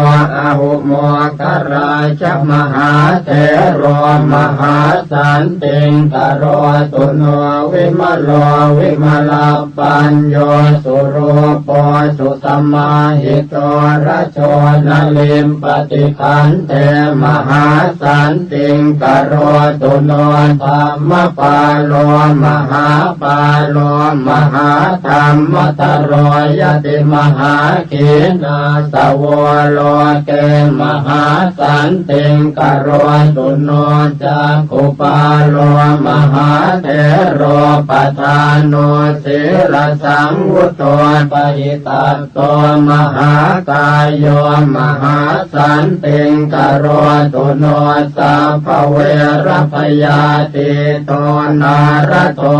ahu moggallāja mahāthero mahāsantiṃ karotu no. Vimalo vimalapañño surūpo susamāhito, rajo na limpati khandhe mahāsan tiṃ karotu no. Dhammapālo mahāpālo mahādhammataro yati, mahākhīṇāsavo loke mahāsantiṃ karotu no. Cakkhupālo mahāthero padhāno sīlasaṃvutto, pahitat to mahākāyo mahāsantiṃ karotu no. Sabbaverapayātīto nārado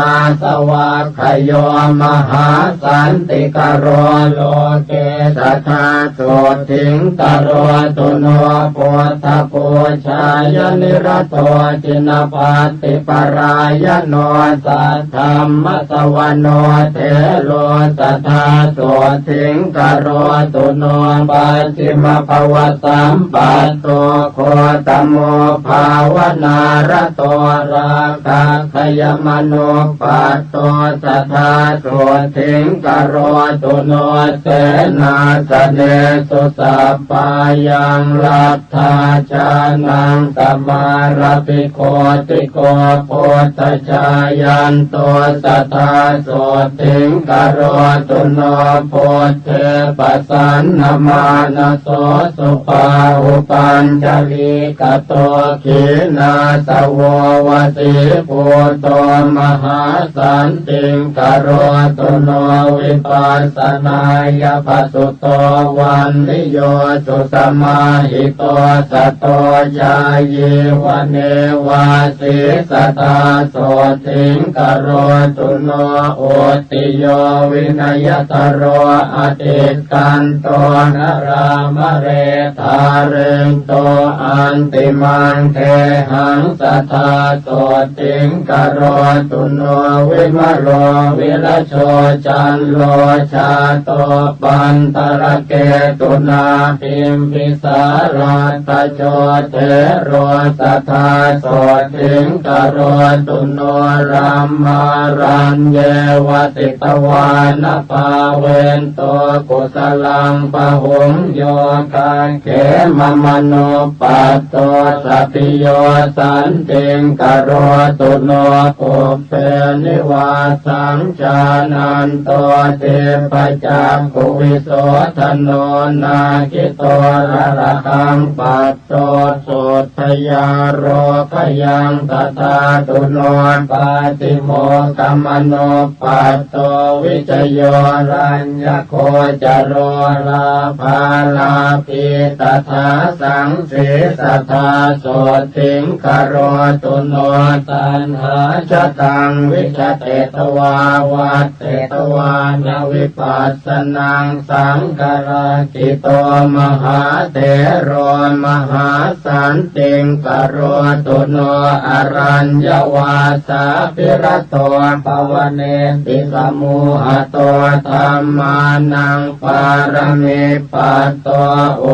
āsavakkhayō mahāsantikaro, loke sadā sothiṃ karotu no. Buddhapūjāya nirato jinapattiparā Katyayāno saddhammassavano thero sadā sotthiṃ karotu no. Pacchimabhavasampatto Gotamo bhāvanārato Rakkhagayamanuppatto sadā sotthiṃ karotu no. Senāsanesu sabbā yaṃ lab dhā jānaṃ samārabhi. Kotiko buddhajāyanto sadā sotthiṃ karotu no. Buddhe pasannamānaso subāhupañjarīgato khīṇāsavo vasībhūto mahāsantiṃ karotu no. Vipassanāya phasu to vaṇṇiyo susamāhito sato cāyīvane vāsī sadā sotthiṃ karotu no. Uttiyo vinayadaro atikkanto nalāmare dhārento antimaṃ gehaṃ sadā sotthiṃ karotu no. Vimalo virajo cando jāto paṇḍaraketunā bimbisāraddhajo thero sadā sotthiṃ karotu no. Brahmāraññe vasitvāna bhāvento kusalaṃ bahuṃ yo gaggemamanuppatto sabbīyo santiṃ karotu no. Pubbe nivāsaṃ jānanto dibbacakkhuvisodhano nāgito lalahaṃ patto suddhayā lokayaṃ sadātu no. Pātimokkhamanuppat to vijayo raññagocaro lābhā lābhī tadā saṃsī sadā sotthiṃ karotu no. Taṇhājataṃ vijatetvā vatthitvāna vipassanaṃ saṅgarakkhi to mahāthero mahāsantiṃ karotu no. Araññavāsābhirato bhavanetti samūhato dhammānaṃ pāramipatto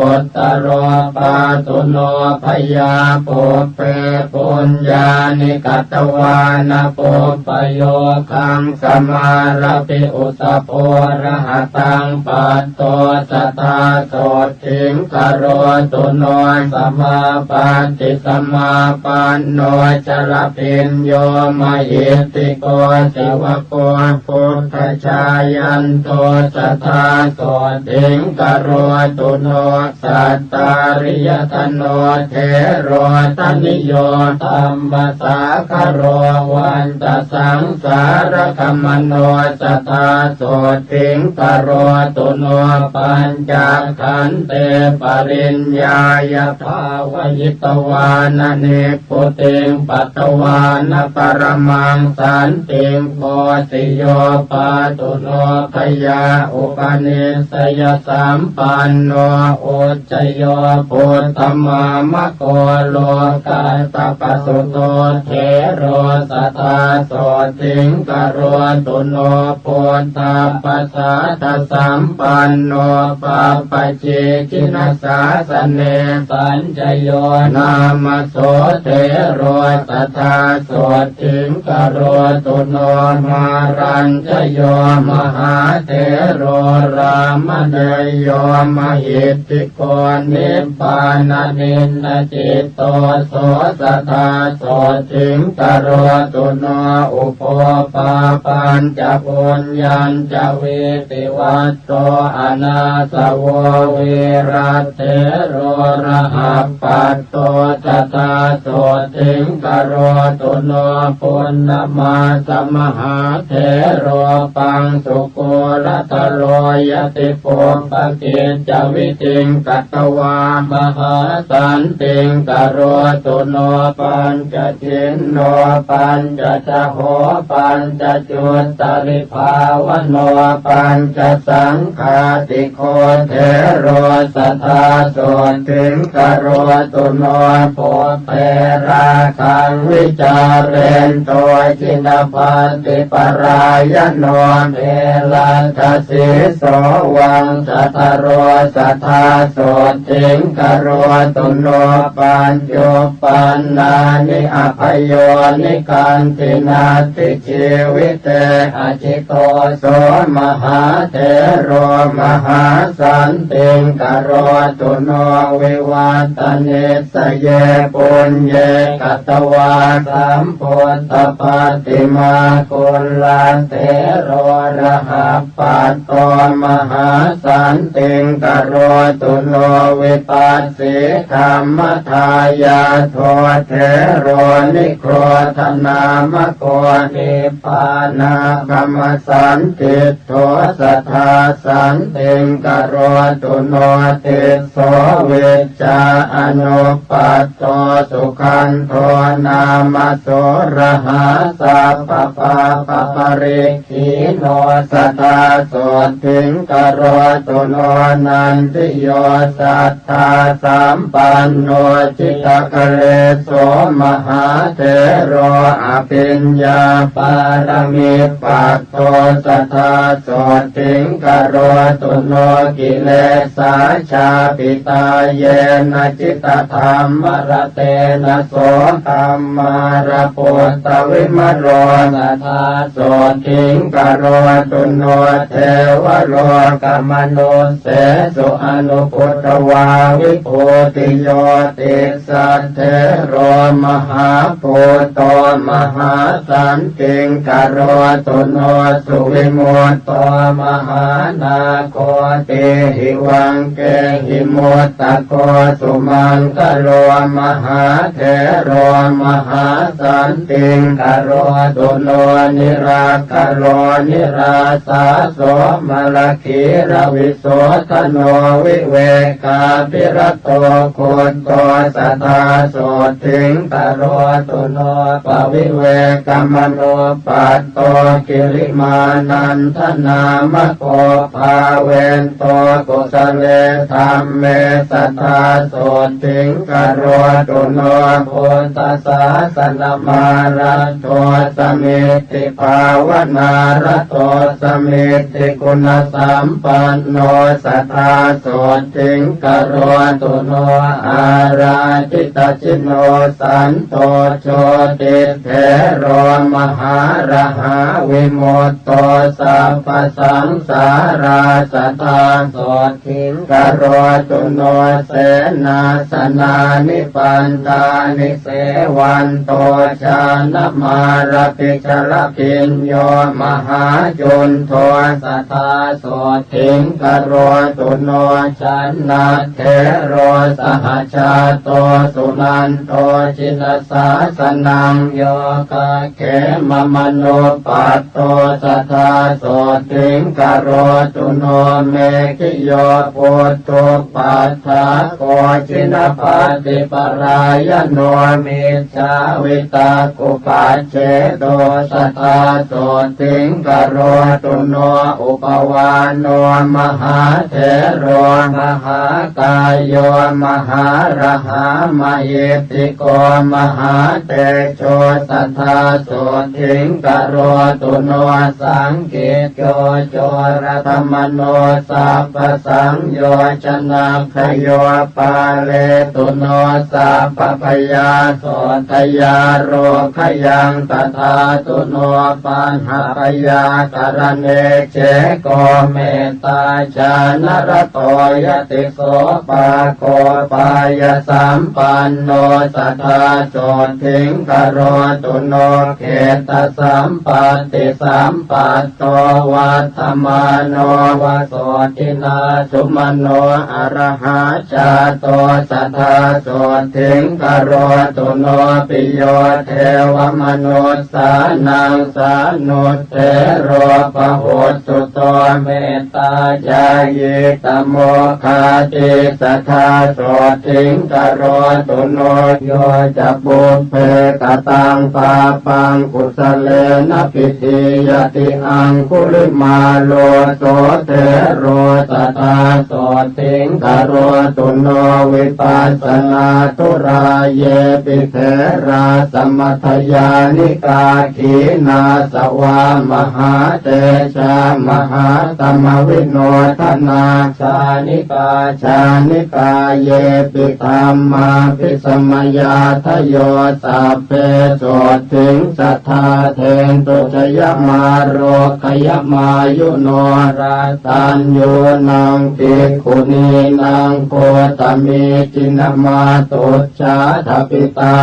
uttaro pāthu no bhayā. Pubbe puññāni katvāna pubbayogaṃ samārabhi ussabhorahataṃ pat to sadā sotthiṃ karotu no. Samāpatti samāpanno carabhiñño mahiddhiko savako buddhajāyanto sadā sotthiṃ karotu no. Sattāriyatano thero daniyo dhammasāgaro vantasaṃ sāragāmano sadā sotthiṃ karotu no. Pañcakkhandhe pariññāya bhāvayitvāna nibbutiṃ patvāna paramaṃ santiṃ bodhiyo pāthu no bhayā. Upanissayasam panno ujjayo buddhamāmako lokassapasuto thero sadā sotthiṃ karotu no. Buddhappasādasampanno pabbajī jinasāsane sañjayo nāma so thero sadā sotthiṃ karotu no. Mārañjayo mahāthero rāmaṇeyo mahiddhiko nibbānaninnacitto so sadā sotthiṃ karotu no. Ubho pāpañca puññañca vītivatto anāsavo vīrathero rahappat to sadā sotthiṃ karotu no. Punnamāsa mahāthero paṃsukulataro yatipuppakiccavidhiṃ katvā mahāsantiṃ karotu no. Pañcachinno pañcacaho pañcacuttalibhāvano pañcasaṅghāti ko thero sadā sotthiṃ karotu no. Pubbe rāgaṃ vicā Sattharento jinapattiparayaṇo, geladdhasīso vaṃsadharo sadā sotthiṃ karotu no. Pañcuppannāni abhayo nikanti, natthi jīvite ajito so mahāthero, mahāsantiṃ karotu no. Vivattanisaye puññe katvā sambuddhapaṭimā, kulatthero raha patto mahāsantiṃ karotu no. Vipassī dhammadāyādo thero nigodhanāmako, nibbānagamasandit tho sadā santiṃ karotu no. Tisso vijjā anuppattho sugandho nāma so rahā, sabbapāpaparikkheṇo sadā sotthiṃ karotu no. Nandiyo satthā sampanno jitakalēso mahāthero, abhiññāpāramipatto sadā sotthiṃ karotu no. Kilesā chāpitā yena jitadhammaratena, so dhammāraputtavimalo sadā sotthiṃ karotu no. Devalokamanussesū anubuddhavā vibhūtiyo, tis saṭṭhero mahābhūto mahāsantiṃ karotu no. Suvimutto mahānāgo tīhivaṅkehi muttako, sumaṅgalo mahāthero mahāsantiṃ karotu no. Nirakkalo nirāsā so malakkhelavisuddhano, vivekābhirato guddo sadā sotthiṃ karotu no. Pavivekamanuppaṭṭho kirimānandanāmako, bhāveto kusale dhamme sadā sotthiṃ karotu no. Buddhasāsanamāraddho samiddhi bhāvanārato, samiddhiguṇasampanno sadā sotthiṃ karotu no. Ārādhitacino santo jotitthero mahārahā, vimutto sabbasaṃsārā sadā sotthiṃ karotu no. Senāsanāni pantāni sevanto jānamārabhijarabhiñño, mahācuṇḍo sadā sotthiṃ karotu no. Candadhero sahajāto sunan to jinasāsanaṃ, yogakkhemanuppaṭṭho sadā sotthiṃ karotu no. Meghiyo puthuppaddāko jinapattiparaṇayo, micchāvitakkupacched do sadā sotthiṃ karotu no. Upavāno mahāthero mahākāyo mahārahā, mahiddhiko mahātejo sadā sotthiṃ karotu no. Saṅkhicco corathamaṇo sabbasaṃyojana khayo, pāletu no sabbabhayā sotthayarogayaṃ, tadā tu no paṇḍabhayākaraṇe ceko mettācānarato yati, sopāgo pāyasampanno sadā sotthiṃ karotu no. Khetta sampatti sampat to vaḍḍhamāno va sotthinā, sumano arahajāto sadā sotthiṃ karotu no. Piyo devamanussānaṃ sānuttero bahussuto, mettācāyitamo khati sadā sotthiṃ karotu no. Yo ca pubbe kataṃ pāpaṃ kusalena pidhīyati, aṅgulimālo so thero sadā sotthiṃ karotu no. Vipassanāthuratā yepi therā sa Samadayānikā khīṇāsavā mahātejā mahātamavinodhanā, Jānikā jānikā yepi dhammābhisamayādayo, sabbe sothiṃ sadā dentu jayamārogayamāyuno. Rataññūnaṃ bhikkhunīnaṃ gotami jinamātuj jātapitā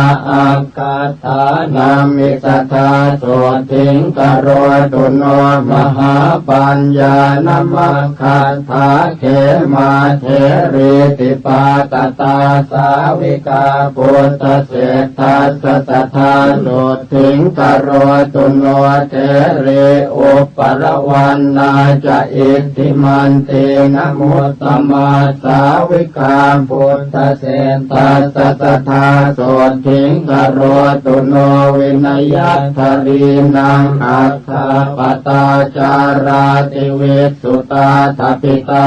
aggaṭṭhānamhi sadā sothiṃ karotu no. Mahāpaññānamaggaṭṭhā khemā therī dipāgatā sāvikā buddhaseṭṭhassa sadā sothiṃ karotu no. Therī upalavaṇṇā ca iddhimanti namuttamā sāvikā buddhaseṭṭhassa sadā sothiṃ karotu no. Vinayaddharīnaṃ aggappatā cārāti visuddhā tpitā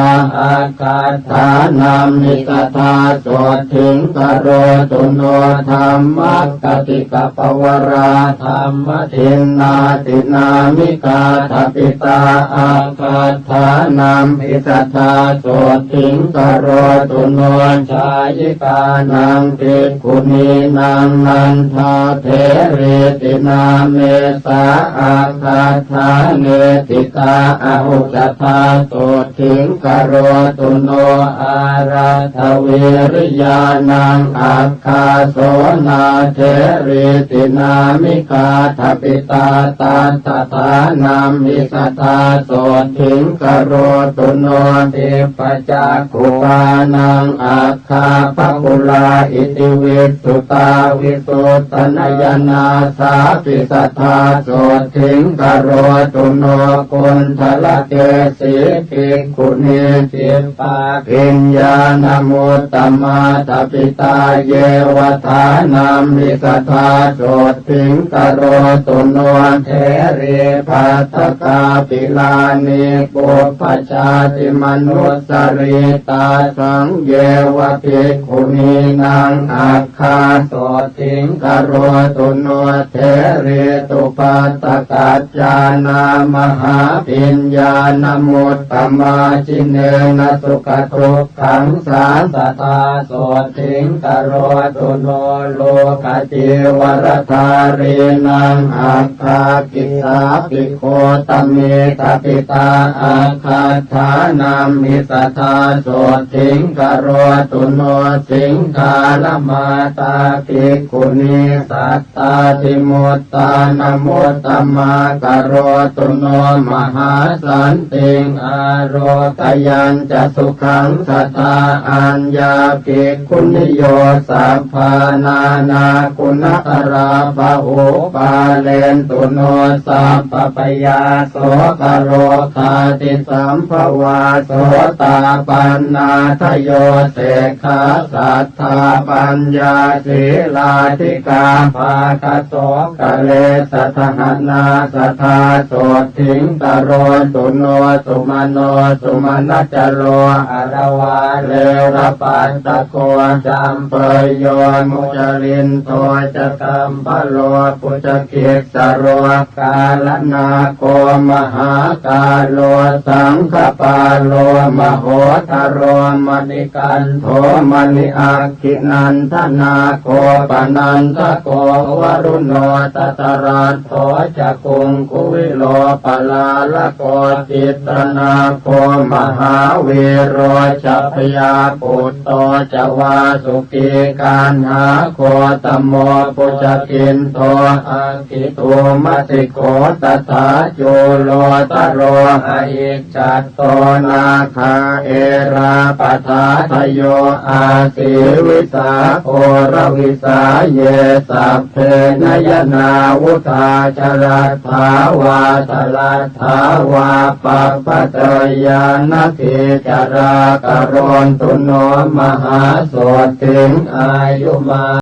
aggaṭṭhānamhi sadā sothiṃ karotu no. Dhammakkhatikappavarā dhamma dinnā dināmikā tpitā aggaṭṭhānamhi sadā sothiṃ karotu no. Jāyikānaṃ bhikkhunīnaṃ nandatherīti nāme sā aggaṭṭhāne ṭhitā ahu sadā sothiṃ karotu no. Āraddhavīriyānaṃ ag gā sonā therī dināmikā tpitā tattadānamhi sadā sothiṃ karotu no. Dibbacakkhukānaṃ agghā bakulā iti visuddhā visuddhanayanā sāpi sadā sothiṃ karotu no. Kuṇḍalakesī bhikkhunī di bbabhiññānamuttamā tpitā yeva dānamhi sadā sothiṃ karotu no. Therī bhaddakā pilānī pubbajātimanussarī tāsaṃ yeva bhikkhunīnaṃ agghā sothiṃ karotu no. Therī tupaddakac cānā mahābhiññānamuttamā jinena sukhadukkhaṃ sā sadā sothiṃ karotu no. Lokacīvaradhārīnaṃ agghā kissāpi gotamī tpitā aggaṭṭhānamhi sadā sothiṃ karotu no. Siṅgālamātā bhikkhunī sat ādhimuttānamuttamā karotu no. Mahāsantiṃ ārogayañca sukhaṃ sadā aññā bhikkhuniyo sabbā nānāguṇakarā bahū pālentu no sabbabhayā sokarogādi sambhavā sotāpaannā dayo sekkhā sat tā paññā sīlā dhikā bhāga sokale sadahanā sadā sothiṃ karotu no. Sumano sumanacaro aravā rerapattako campeyyo mucalindo ca kambalo pucchakissaro kālanago mahākālo saṅkhapālo mahottharo maṇi gandho maṇi aggī nandanāgo panandako varuṇo dhataraṭṭho ca kuṅkuvīro palālako citranago mahāvīro jabhayāputto ca vāsukī kaṇhā gotamo pucchalindo ag gidhummatigo tathā cūḷotaro ahiccatto nāgā erāpatha dayo āsī visā ghoravīsāye sabbe nayanā vudhā jaladdhā vā saraddhā vā pabbajeyya nadīcharā karontu no mahāsothiṃ āyumā